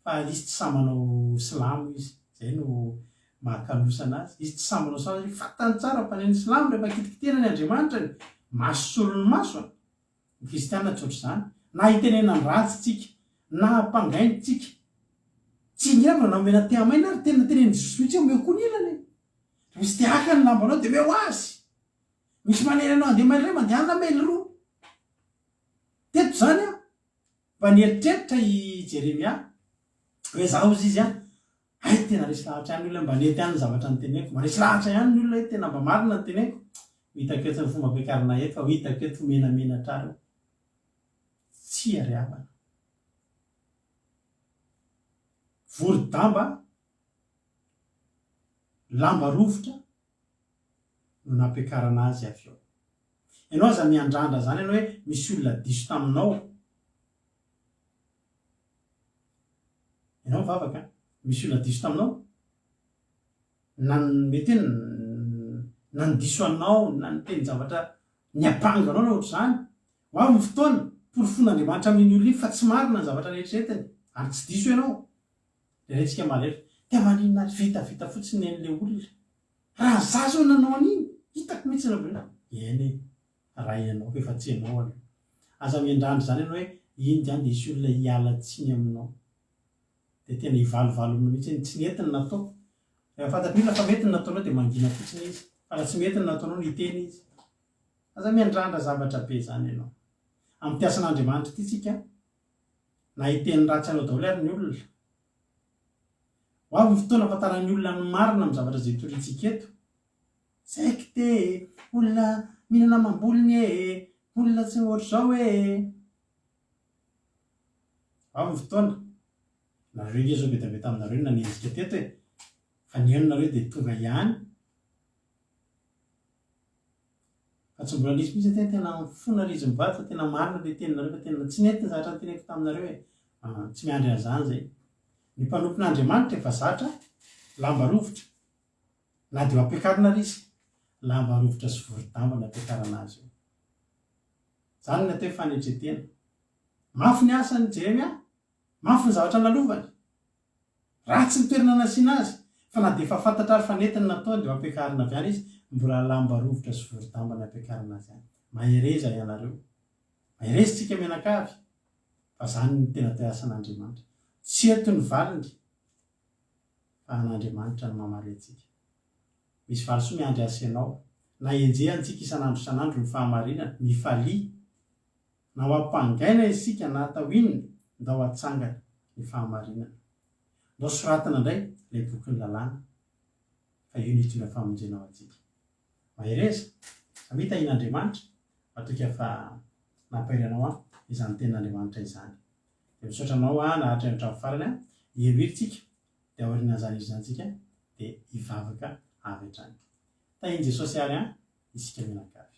Fa izy tsy sahy manao silamo izy, zay no maha kanosana azy, izy tsy sahy manao silamo satria fantany tsara fa ny an'ny silamo rehefa kitikitihana ny Andriamanitrany, maso solon'ny maso an! Ny kristiana tsy ohatr'izany, na itenenany ratsy tsika, na ampangainy tsika, tsy ingirava na omena tehamaina ary tena tenenin'i Jesosy mihitsy hoe omeo koa ny ilany e! Raha misy te haka ny lambanao dia omeo azy! Misy manery anao handeha mail iray mandehana mail roa! Teto izany an! Mba nieritreritra i Jeremia hoe za hozy izy an, hay tena resy lahatra ihany ny olona hoe mba nety ihany ny zavatra noteneniko, mba resy lahatra ihany ny olona hoe tena mba marina ny teneniko, ho hitako eto ny fomba ampiakarina eto fa ho hitako eto ho menamenatra ary aho. Tsia ry havana. Voro-damba, lamba rovitra no nampiakarana azy avy eo. Ianao aza miandrandra izany ianao hoe misy olona diso taminao. Ianao mivavaka an. Misy olona diso taminao? Na mety hoe na nidiso anao na niteny zavatra niampanga anao na ohatr'izany. Ho avy ny fotoana, porofoin'Andriamanitra amin'iny olona iny fa tsy marina ny zavatra neritreretiny ary tsy diso ianao. Rerentsika malahelo. Dia maninona ary vitavita fotsiny nen'ilay olona. Raha za zao nanao an'iny, hitako mihitsy ny avy eo. Eny e, raha ianao fa efa tsy ianao aloha. Aza miandrandra izany ianao hoe iny izany dia hisy olona hiala tsiny aminao. Dia tena hivalovalo aminao mihitsy hoe tsy nety ny nataoko. Rehefa fantatry ny olona fa mety ny nataonao dia mangina fotsiny izy. Fa raha tsy mety ny nataonao niteny izy. Aza miandrandra zavatra be izany ianao. Amin'ity asan'Andriamanitra ity tsika, na hiteny ratsy anao daholo ary ny olona. Ho avy ny fotoana hahafantaran'ny olona ny marina amin'ny zavatra izay toriantsika eto. Secte e! Olona mihinana amam-bolony e! Olona tsy ohatr'izao e! Ho avy ny fotoana, nareo ange izao be dia be taminareo no nanenjika teto e! Fa nihaino nareo dia tonga ihany. Fa tsy mbola nisy mihitsy niteny tena mifona ry izy mivady fa tena marina le teninareo fa tena tsy nety ny zavatra noteneniko taminareo e! Aa tsy miandry an'izany zay. Ny mpanompon'Andriamanitra efa zatra lamba rovitra na dia ho ampiakarina ary izy, lamba rovitra sy voro-damba no ampiakarana azy io. Izany ny atao hoe fanetren-tena. Mafy ny asan'i Jeremia, mafy ny zavatra nalovany. Ratsy ny toerana nasiana azy, fa na dia efa fantatra ary fa nety ny nataony dia ho ampiakarina avy any izy, mbola lamba rovitra sy voro-damba ny ampiakarana azy any. Mahereza ianareo. Mahereza tsika mianakavy, fa zany no tena atao hoe asan'Andriamanitra. Tsy eto ny valiny, fa an'Andriamanitra no mamaly antsika. Misy valisoa miandry ahy sy ianao. Na enjehantsika isan'andro isan'andro ny fahamarinana, mifalia. Na ho ampangaina isika na atao inona, ndao hatsangana ny fahamarinana. Ndao soratana indray ilay bokin'ny lalàna, fa io no hitondra famonjena ho antsika. Mahereza, samia tahian'Andriamanitra, matokia fa nampahery anao aho izany tenin'Andriamanitra izany. Dia misaotra anao aho naharitra hatramin'ny farany an, henoy tsika, dia aorianan'izany hira izany tsika dia hivavaka avy hatrany. Tahian'i Jesosy ary an, isika mianakavy.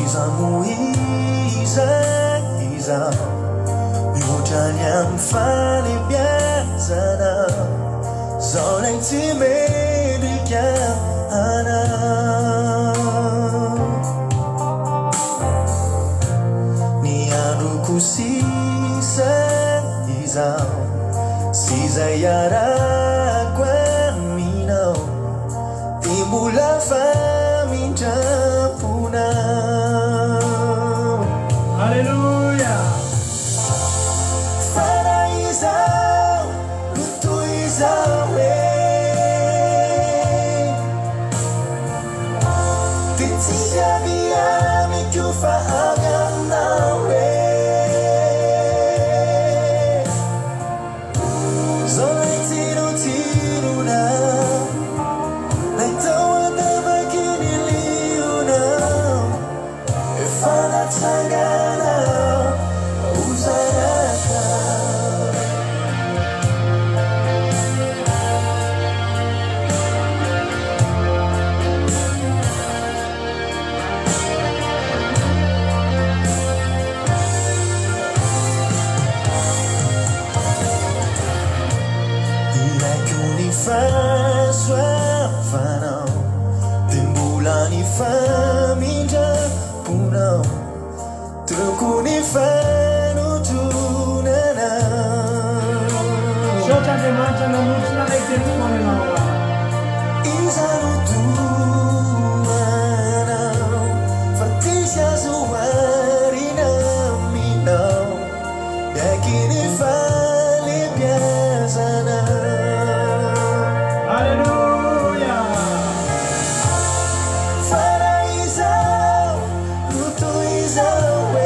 Iza moa iza iza mihoatra ny amin'ny fahalebiazana Zao lay tsy mendrika anao Ny androko sisa izao. Izay iarahako aminao dia mbola famindram-ponao. Aleloia! Fa raha izaho no toy izao e, dia tsisy avy amiko fa avy aminao e. Zao lay tsirotsirona, lay tao an-davaky ny liona, efa natsangana ho zanaka. Ilaiko ny fahasoavanao, dia mbola ny famindram-ponao, teo koa ny fanotronanao. Misaotra Andriamanitra nanotrona anay teto foana ianao a. Iza no toa anao fa tsisy azo oharina aminao. Miaiky ny fahalebiazana. Aleloia! Fa raha izaho no toy izao e,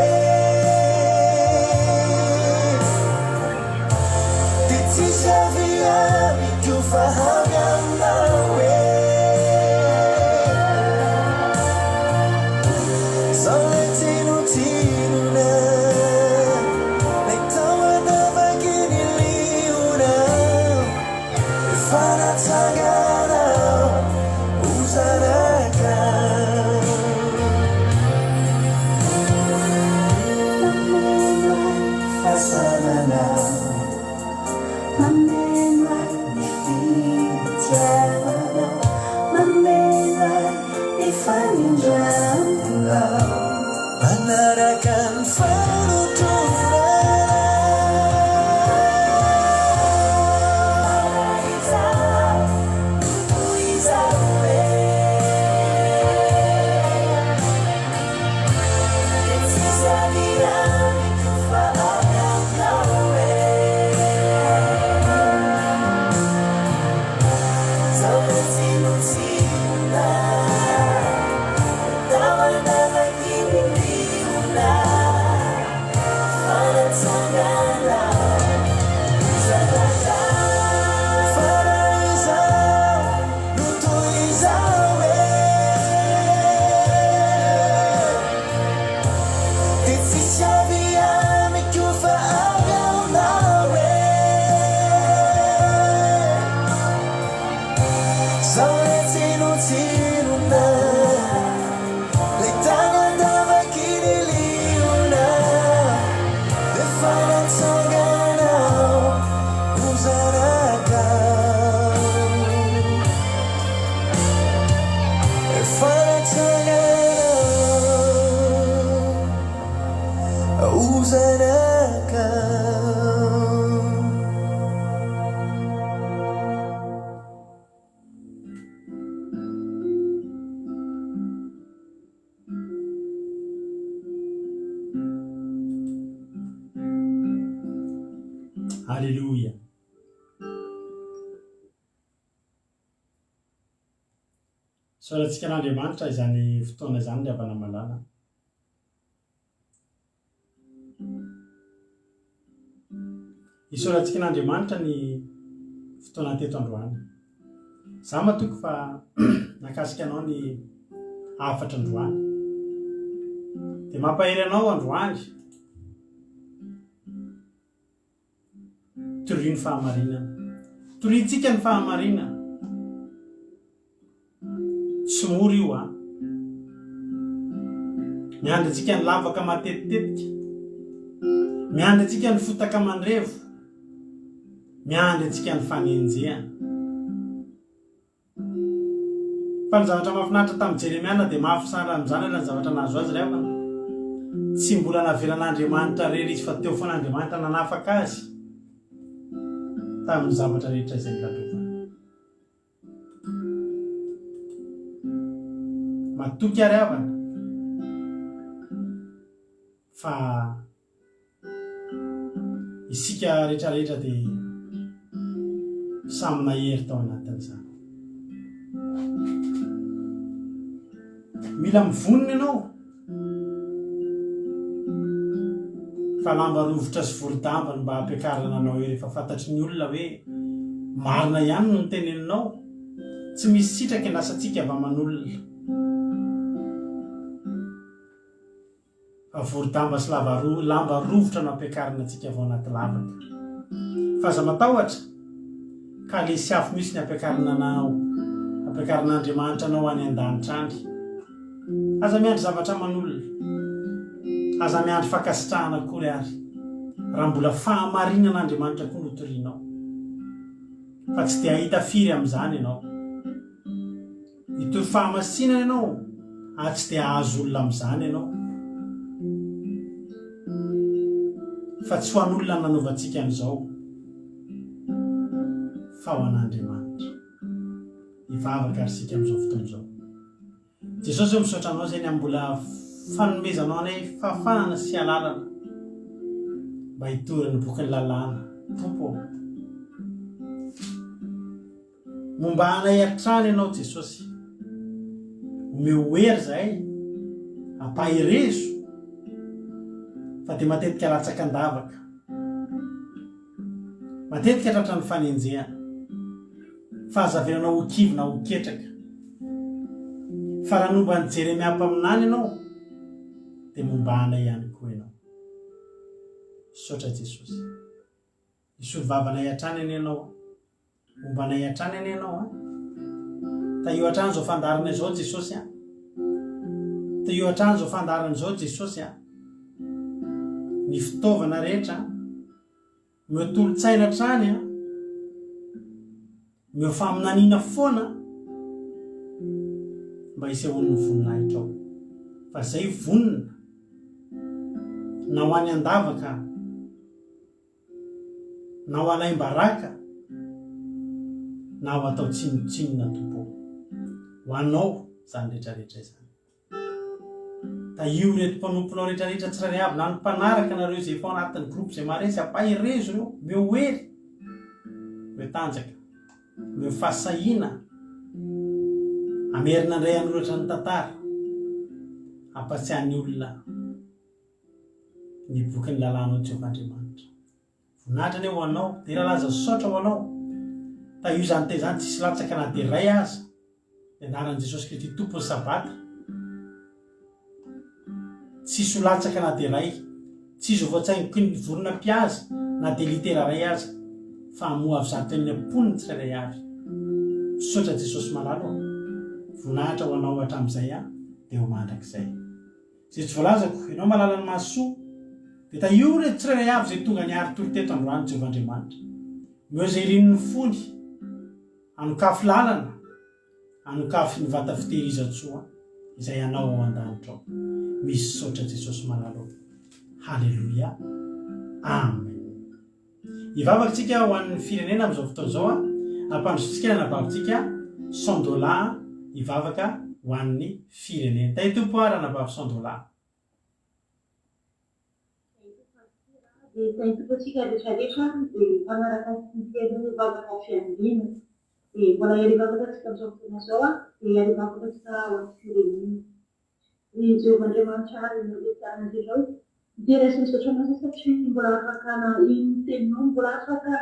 dia tsisy avy amiko fa avy aminao e. Zao lay tsinotsinona, lay tao an-davaky ny liona, efa natsangana ho zanaka. Mameno ahy fahasamana, mameno ahy ny fitiavana, mameno ahy ny famindram-ponao. Manaraka ny fanotonana. Fa raha izaho no toy izao e, dia tsisy avy amiko fa avy aminao e. Zao ilay tsinotsinona, ilay tany an-davaky ny liona, efa natsanganao ho zanakao. Efa natsanganao ho zanakao. Aleloia. Isaorantsika an'Andriamanitra izany fotoana izany ry havana malala. Isaorantsika an'Andriamanitra ny fotoana teto androany. Za matoky fa nakasika anao ny hafatra androany. Dia mampahery anao androany. Torio ny fahamarinana. Toriantsika ny fahamarinana. Tsy mora io an. Miandry antsika ny lavaka matetitetika. Miandry antsika ny fotaka mandrevo. Miandry antsika ny fanenjehana. Fa ny zavatra mahafinaritra tamin'i Jeremia na dia mafy sahala amin'izany aza ny zavatra nahazo azy ry havana, tsy mbola navelan'Andriamanitra irery izy fa teo foana Andriamanitra nanafaka azy. Tamin'ny zavatra rehetra izay nolalovany. Matoky ary havana fa isika rehetra rehetra dia samy nahery tao anatin'izany. Mila mivonona ianao fa lamba rovitra sy voro-damba no mba hampiakarana anao eo rehefa fantatry ny olona hoe marina ihany no noteneninao. Tsy misy sitraka iandrasantsika avy aman'olona. Fa voro-damba sy lava lamba rovitra no ampiakarina antsika avy ao anaty lavaka. Fa aza matahotra, ka lesy afo mihitsy ny ampiakarina anao, ampiakarin'Andriamanitra anao any an-danitra any. Aza miandry zavatra aman'olona. Aza miandry fankasitrahana akory ary, raha mbola fahamarinan'Andriamanitra koa no torianao. Fa tsy dia hahita firy amin'izany ianao. Hitory fahamasinana ianao ary tsy dia hahazo olona amin'izany ianao. Fa tsy ho an'olona no nanaovantsika an'izao, fa ho an'Andriamanitra. Hivavaka ary isika amin'izao fotoana izao. Jesosy ô misaotra anao izay ny amin'ny mbola fanomezanao anay fahafahana sy alalana mba hitory ny bokin'ny lalàna. Tompo ô. Momba anay hatrany Ianao Jesosy. Omeo hery izahay, ampaherezo fa dia matetika latsaka an-davaka. Matetika tratran'ny fanenjehana. Fa aza avelanao ho kivy na ho ketraka. Fa raha nomba an'i Jeremia mpaminany Ianao dia momba anay ihany koa Ianao. Misaotra Jesosy. Hisolo vava anay hatrany anie Ianao a. Homba anay hatrany anie Ianao a. Tahio hatrany izao fandaharana izao Jesosy a. Tahio hatrany izao fandaharana izao Jesosy a. Ny fitaovana rehetra, omeo tolo-tsaina hatrany a. Omeo faminaniana foana mba hisehoan'ny voninahitrao. Fa izay vonona na ho any an-davaka na ho alaim-baraka na ho atao tsinontsinona Tompo ô. Ho Anao izany rehetra rehetra izany. Tahio ireto mpanomponao rehetra rehetra tsirairay avy na ny mpanaraka nareo izay efa ao anatin'ny groupe izay maharesy, ampaherezo ireo, omeo hery, omeo tanjaka, omeo fahasahiana hamerina indray hanoratra ny tantara, hampatsiahy ny olona. ny bokin'ny lalànao Jehovah Andriamanitra. Voninahitra anie ho Anao, dera laza sy saotra ho Anao. Tahio izany teny izany tsisy latsaka na dia iray aza. Ny anaran'i Jesosy Kristy Tompon'ny Sabata. Tsisy ho latsaka na dia iray. Tsisy ho voatsaingoky ny vorona mpihaza na dia litera iray aza. Fa hamoha avy zato eny am-pony ny tsirairay avy. Misaotra Jesosy malala ô. Voninahitra ho Anao hatramin'izay dia ho mandrakizay. Izay tsy voalazako, Ianao mahalala ny mahasoa, dia tahio ireto tsirairay avy izay tonga niari-tory teto androany, Jehovah Andriamanitra. Omeo izay irin'ny fony, hanokafy lalana, hanokafy ny vata fitehirizan-tsoa izay Anao ao an-danitra ao. Misaotra Jesosy malala ô. Haleloia. Amen. Hivavaka tsika ho an'ny firenena amin'izao fotoana izao a. Ampandrosotsika ny anabavintsika Sandola hivavaka ho an'ny firenena. Tahiy Tompo a ranabavy Sandola. Dia tahiy Tompo antsika rehetra rehetra dia mpanaraka sy mihaino ny vavaka fiangonana. Dia mbola hiara-hivavaka antsika amin'izao fotoana izao a, dia hiara-hivavaka antsika ho an'ny firenena. Ry Jehovah Andriamanitra ary ny Olom-pianana ireo, midera sy misaotra Anao izahay satria mbola afaka naheno ny Teninao, mbola afaka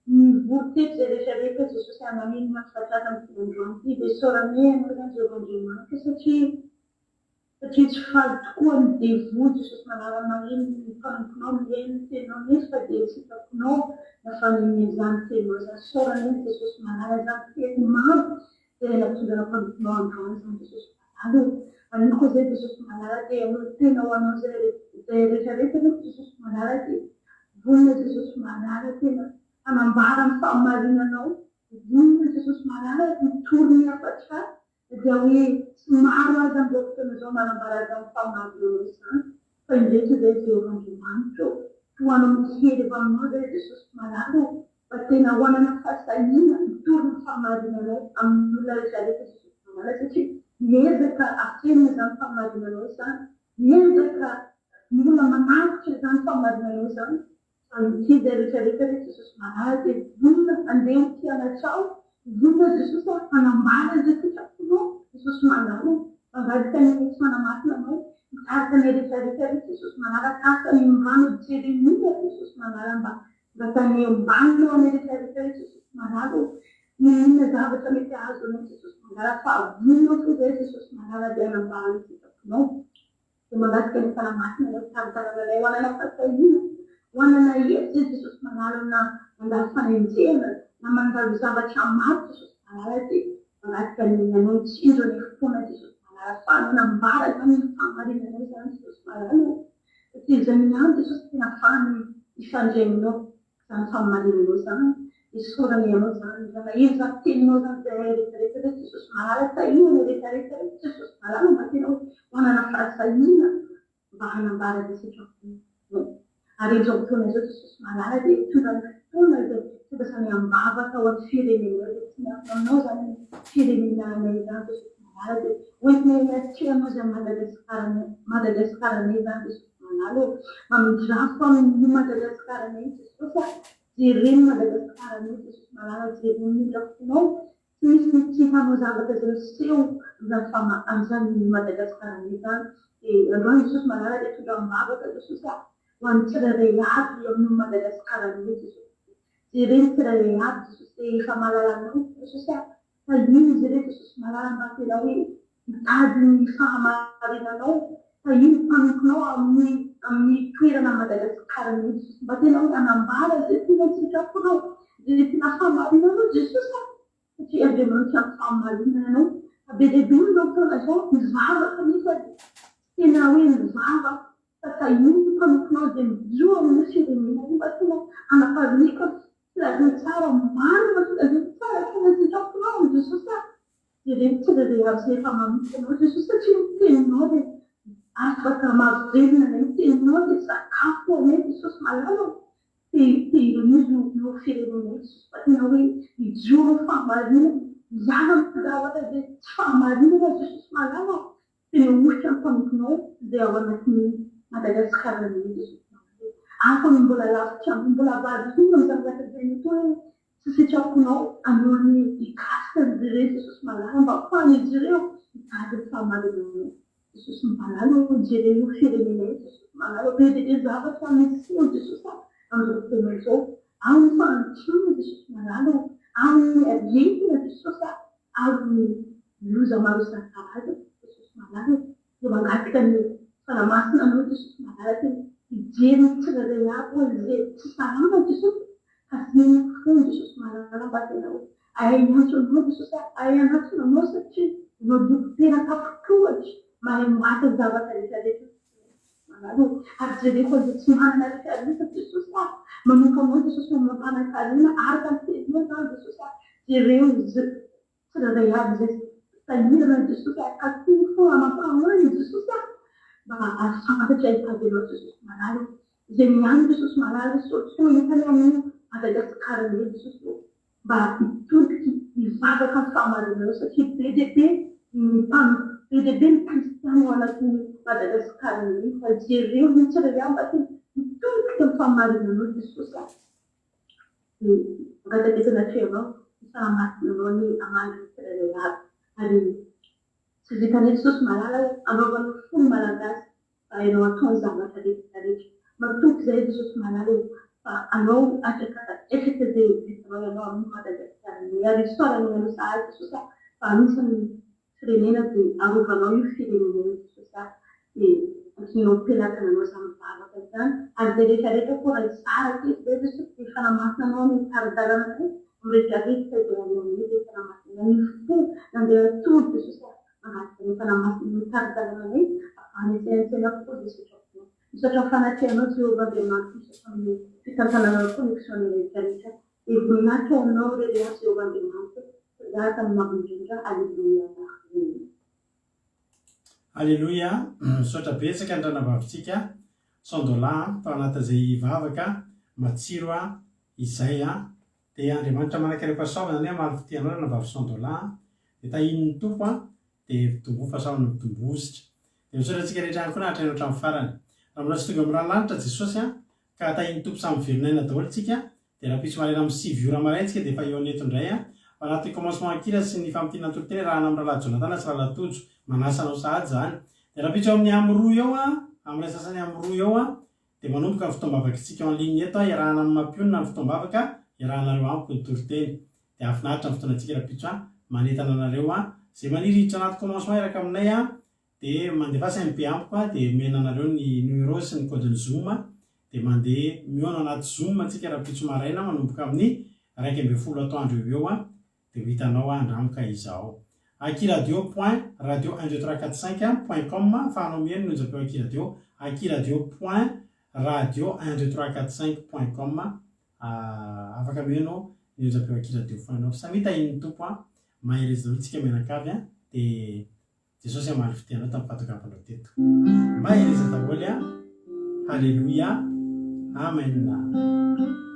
nivory teto izay rehetra rehetra Jesosy hanaheno mahafatratra amin'ity androany ity. Dia isaoranay Ianao izany Jehovah Andriamanitra satria satria tsy faly tokoa ny devoly Jesosy manala maheno ny mpanomponao mihaino ny Teninao nefa dia tsy sitraponao na fanenina izany Teninao izany. Isaoranay Jesosy manala izany teny mamy izay nampitondra mpanomponao androany izany Jesosy Malala ô! Anio koa izay Jesosy Malala dia hanolo-tena ho anao izay izay rehetra rehetra anefa Jesosy Malala dia vonona Jesosy Malala tena hanambara ny fahamarinanao vonona Jesosy Malala hitory ny hafatrao na dia hoe tsy maro aza amin'izao fotoana izao manambara izany fahamarinanao izany fa indreto izay Jehovah Andriamanitra ô tohano amin'ny hery avy aminao izay Jesosy Malala ô! Fa tena ho hanana fahasahiana hitory ny fahamarinanao amin'ny olona rehetra rehetra Jesosy Malala satria miezaka afenina izany fahamarinanao izany, miezaka ny olona manafotra izany fahamarinanao izany fa ity izay rehetra rehetra re Jesosy Malala dia vonona handeha ho mpianatrao, vonona Jesosy hanambara izay sitraponao Jesosy Malala, mangataka ny Fanahy Masina anao hitarika anay rehetra rehetra re Jesosy Malala tahaka ny rano Jeremia Jesosy Malala mba Mba tany ambany eo amin'ny rehetra rehetra io Jesosy malala ô! N'inon'inona zavatra mety hahazo anao Jesosy malala fa vonona fo izay Jesosy malala dia hanambara ny sitraponao. Dia mangataka ny Fanahy Masina anao hitari-dalana anay ho hanana fahasahiana, ho hanana hery Jesosy malala na mandalo fanenjehana na mandalo zavatra maro Jesosy malala dia mangataka ny anao hitsinjo ny fotoana Jesosy malala fa hanambara izany ny fahamarinanao izany Jesosy malala ô! Satria izany ihany Jesosy tena afahany hifandray aminao izany fahamarinanao izany, isaorana Ianao izany, raha naheno izany teninao izany izahay rehetra rehetra ireto Jesosy malala, tahio anay rehetra rehetra ireto Jesosy malala mba tena hoe ho hanana fahasahiana mba hanambara izay sitraponao. Ary amin'izao fotoana izao Jesosy malala dia tonga ny fotoana izay tonga samy am-bavaka ho an'ny firenenao dia tsy miankina aminao izany ny firenena anay izany Jesosy malala dia hoentinay anaty izany Madagasikara Madagasikara anay izany Jesosy malala ô mamindrafo amin'io Madagasikara anay io Jesosy a jereo Madagasikara anay Jesosy malala jereo ny indrafonao tsy misy ny tsy hanao zavatra izay miseho amin'izany fama amin'izany Madagasikara anay izany dia androany Jesosy malala dia tondra am-bavaka Jesosy a ho an'ny tsirairay avy amin'io Madagasikara anay Jesosy jereo ny tsirairay avy Jesosy dia efa mahalala anao Jesosy a Fa ino izy ireto Jesosy malala mba tena hoe mitady ny fahamarinanao fa ino mpanomponao amin'ny amin'ny toerana Madagascar mihitsy Jesosy mba tena hoe hanambara izay tena sitraponao izay tena fahamarinanao Jesosy a satria Andriamanitra ny fahamarinana ianao fa be dia be amin'izao fotoana izao mivavaka nefa tsy tena hoe mivavaka fa tahio ny mpanomponao izay mijoro amin'io firenena io mba tena hanaparitaka Filazantsara marina, filazantsara tena sitraponao amin'i Jesosy aho. Jereo tsirairay avy izay efa manompo anao Jesosy satria ny teninao dia afaka mahavelona anay, ny teninao dia sakafo ho anay Jesosy malala ô. Te tehirizo io firenena io Jesosy fa tena hoe hijoro ny fahamarinana, hiala amin'ny zavatra izay tsy fahamarinana Jesosy malala ô. Tena ohatra ny mpanomponao izay ao anatin'i Madagasikara mihitsy Jesosy Malala e. Hafa no mbola lavitra anao, mbola variana amin'ny zavatra izay mety hoe tsy sitraponao alohan'ny hikasika an'izy ireny Jesosy Malala mba afahan'izy ireo hitady ny fahamarinanao. Jesosy Malala ô, jereo io firenena io Jesosy Malala ô, be dia be zavatra miseho Jesosy a, amin'izao fotoana izao. Ao ny fahantrana Jesosy Malala ô, ao ny aretina Jesosy a, ao ny Loza maro isan-karazany Jesosy malala e! Dia mangataka ny Fanahy Masina anao Jesosy malala tena hijery ny tsirairay avy hoe izay tsy salama Jesosy hasino ny fony Jesosy malala mba tena hoe ahay hiantso anao Jesosy a! ahay hanatona anao satria ianao dokotera tapitr'ohatra mahay maka ny zavatra rehetra rehetra Malala ô! Ary jereko an'izay tsy manana rehetra Jesosy a! Manompo anao Jesosy mampanan-karena araka ny teninao izany Jesosy a! Jereo izay Tsirairay avy izay sahirana Jesosy a Kapoho fo amam-pahoany Jesosy a Mba hahafantatra hitady Anao Jesosy malala o Izay miandry Jesosy malala solution entana amin'io Madagascar io Jesosy o Mba hitodiky hivavaka amin'ny fahamarinanao satria be dia be ny mpanompo be dia be ny kristiana ao anatin'io Madagascar io fa jereo ny tsirairay avy mba tena hitodika amin'ny fahamarinanao Jesosy a. Dia mangataka eto anatrehanao ny Fanahy Masina anao anie hamaly ny tsirairay avy. Ary tsy vitanay Jesosy malala hoe anaovanao fo ny Malagasy fa hainao atao ny zavatra rehetra rehetra. Matoky izahay Jesosy malala ô fa anao afaka efaka izay vitanao ianao amin'ny Madagasikara anay. Ary isaorana ianao sahady Jesosy a fa anisan'ny firenena dia arovanao io firenena io Jesosy a dia ankinao am-pelatananao izany vavaka izany ary izay rehetra rehetra koa raha hizara kely izay Jesosy dia Fanahy Masina anao no hitari-dalana anay amin'ny rehetra rehetra izay alehanay dia Fanahy Masina ny fo nandeha atoro Jesosy a mangataka ny Fanahy Masina no hitari-dalana anay avy any an-tsaina koa izay sitraponao misaotra amin'ny fanatrehanao Jehovah Andriamanitra misaotra amin'ny fitantananao connexion ny rehetra rehetra Dia voninahitra ho Aminao irery ihany Jehovah Andriamanitra, Mpanjaka no Avo Indrindra. Aleloia. Amena. Aleloia, misaotra betsaka ny ranavavintsika Sandola tao anatin'izay vavaka matsiro izay. Dia Andriamanitra manan-karem-pahasoavana anie hamaly fitia anao ranabavy Sandola a. Dia tahian'ny Tompo a. Dia mitomboa fahasoavana mitomboa hosotra. Dia misaotra antsika rehetra ihany koa naharitra haino hatramin'ny farany. Raha mbola tsy tonga amin'ny ranolanitra Jesosy a, ka tahian'ny Tompo samy velon'aina daholo tsika, dia rahampitso maraina amin'ny 9 ora maraina tsika dia efa hihaona eto indray a. Ao anatin'ny commencement an-kira sy ny famintinana toriteny arahana amin'ny rahalahy Jonatana sy rahalahy Tojo. Manasa anao sahady izany. Dia rahampitso eo amin'ny amin'ny roa eo a, amin'ny iray sasany amin'ny roa eo a, Dia manomboka ny fotoam-bavakitsika en ligne eto aho, iarahana amin'ny mampionona ny fotoam-bavaka, iarahanareo amiko ny toriteny. Dia hahafinaritra ny fotoanantsika rahampitso an, manentana anareo an, izay maniry hiditra anaty commencement hiaraka aminay an, dia mandefasa MP amiko an, dia omena anareo ny numéro sy ny code-n'ny zoom, dia mandeha mihaona anaty zoom tsika rahampitso maraina manomboka amin'ny 11 atoandro eo ho eo an, Dia ho hitanao aho andramo ka izao. Akiradio point radio un deux trois quatre cinq point com ahafahanao mihaino ny onjam-peo Akiradio Akiradio point radio un deux trois quatre cinq point com afaka mihaino ny onjam-peo Akiradio foana ianao. Samia tahian'ny Tompo an! Mahereza daholo tsika mianakavy an! Dia Jesosy hamaly fitia anao tamin'ny fahatokavanao teto. Mahereza daholo an! Haleloia! Amen!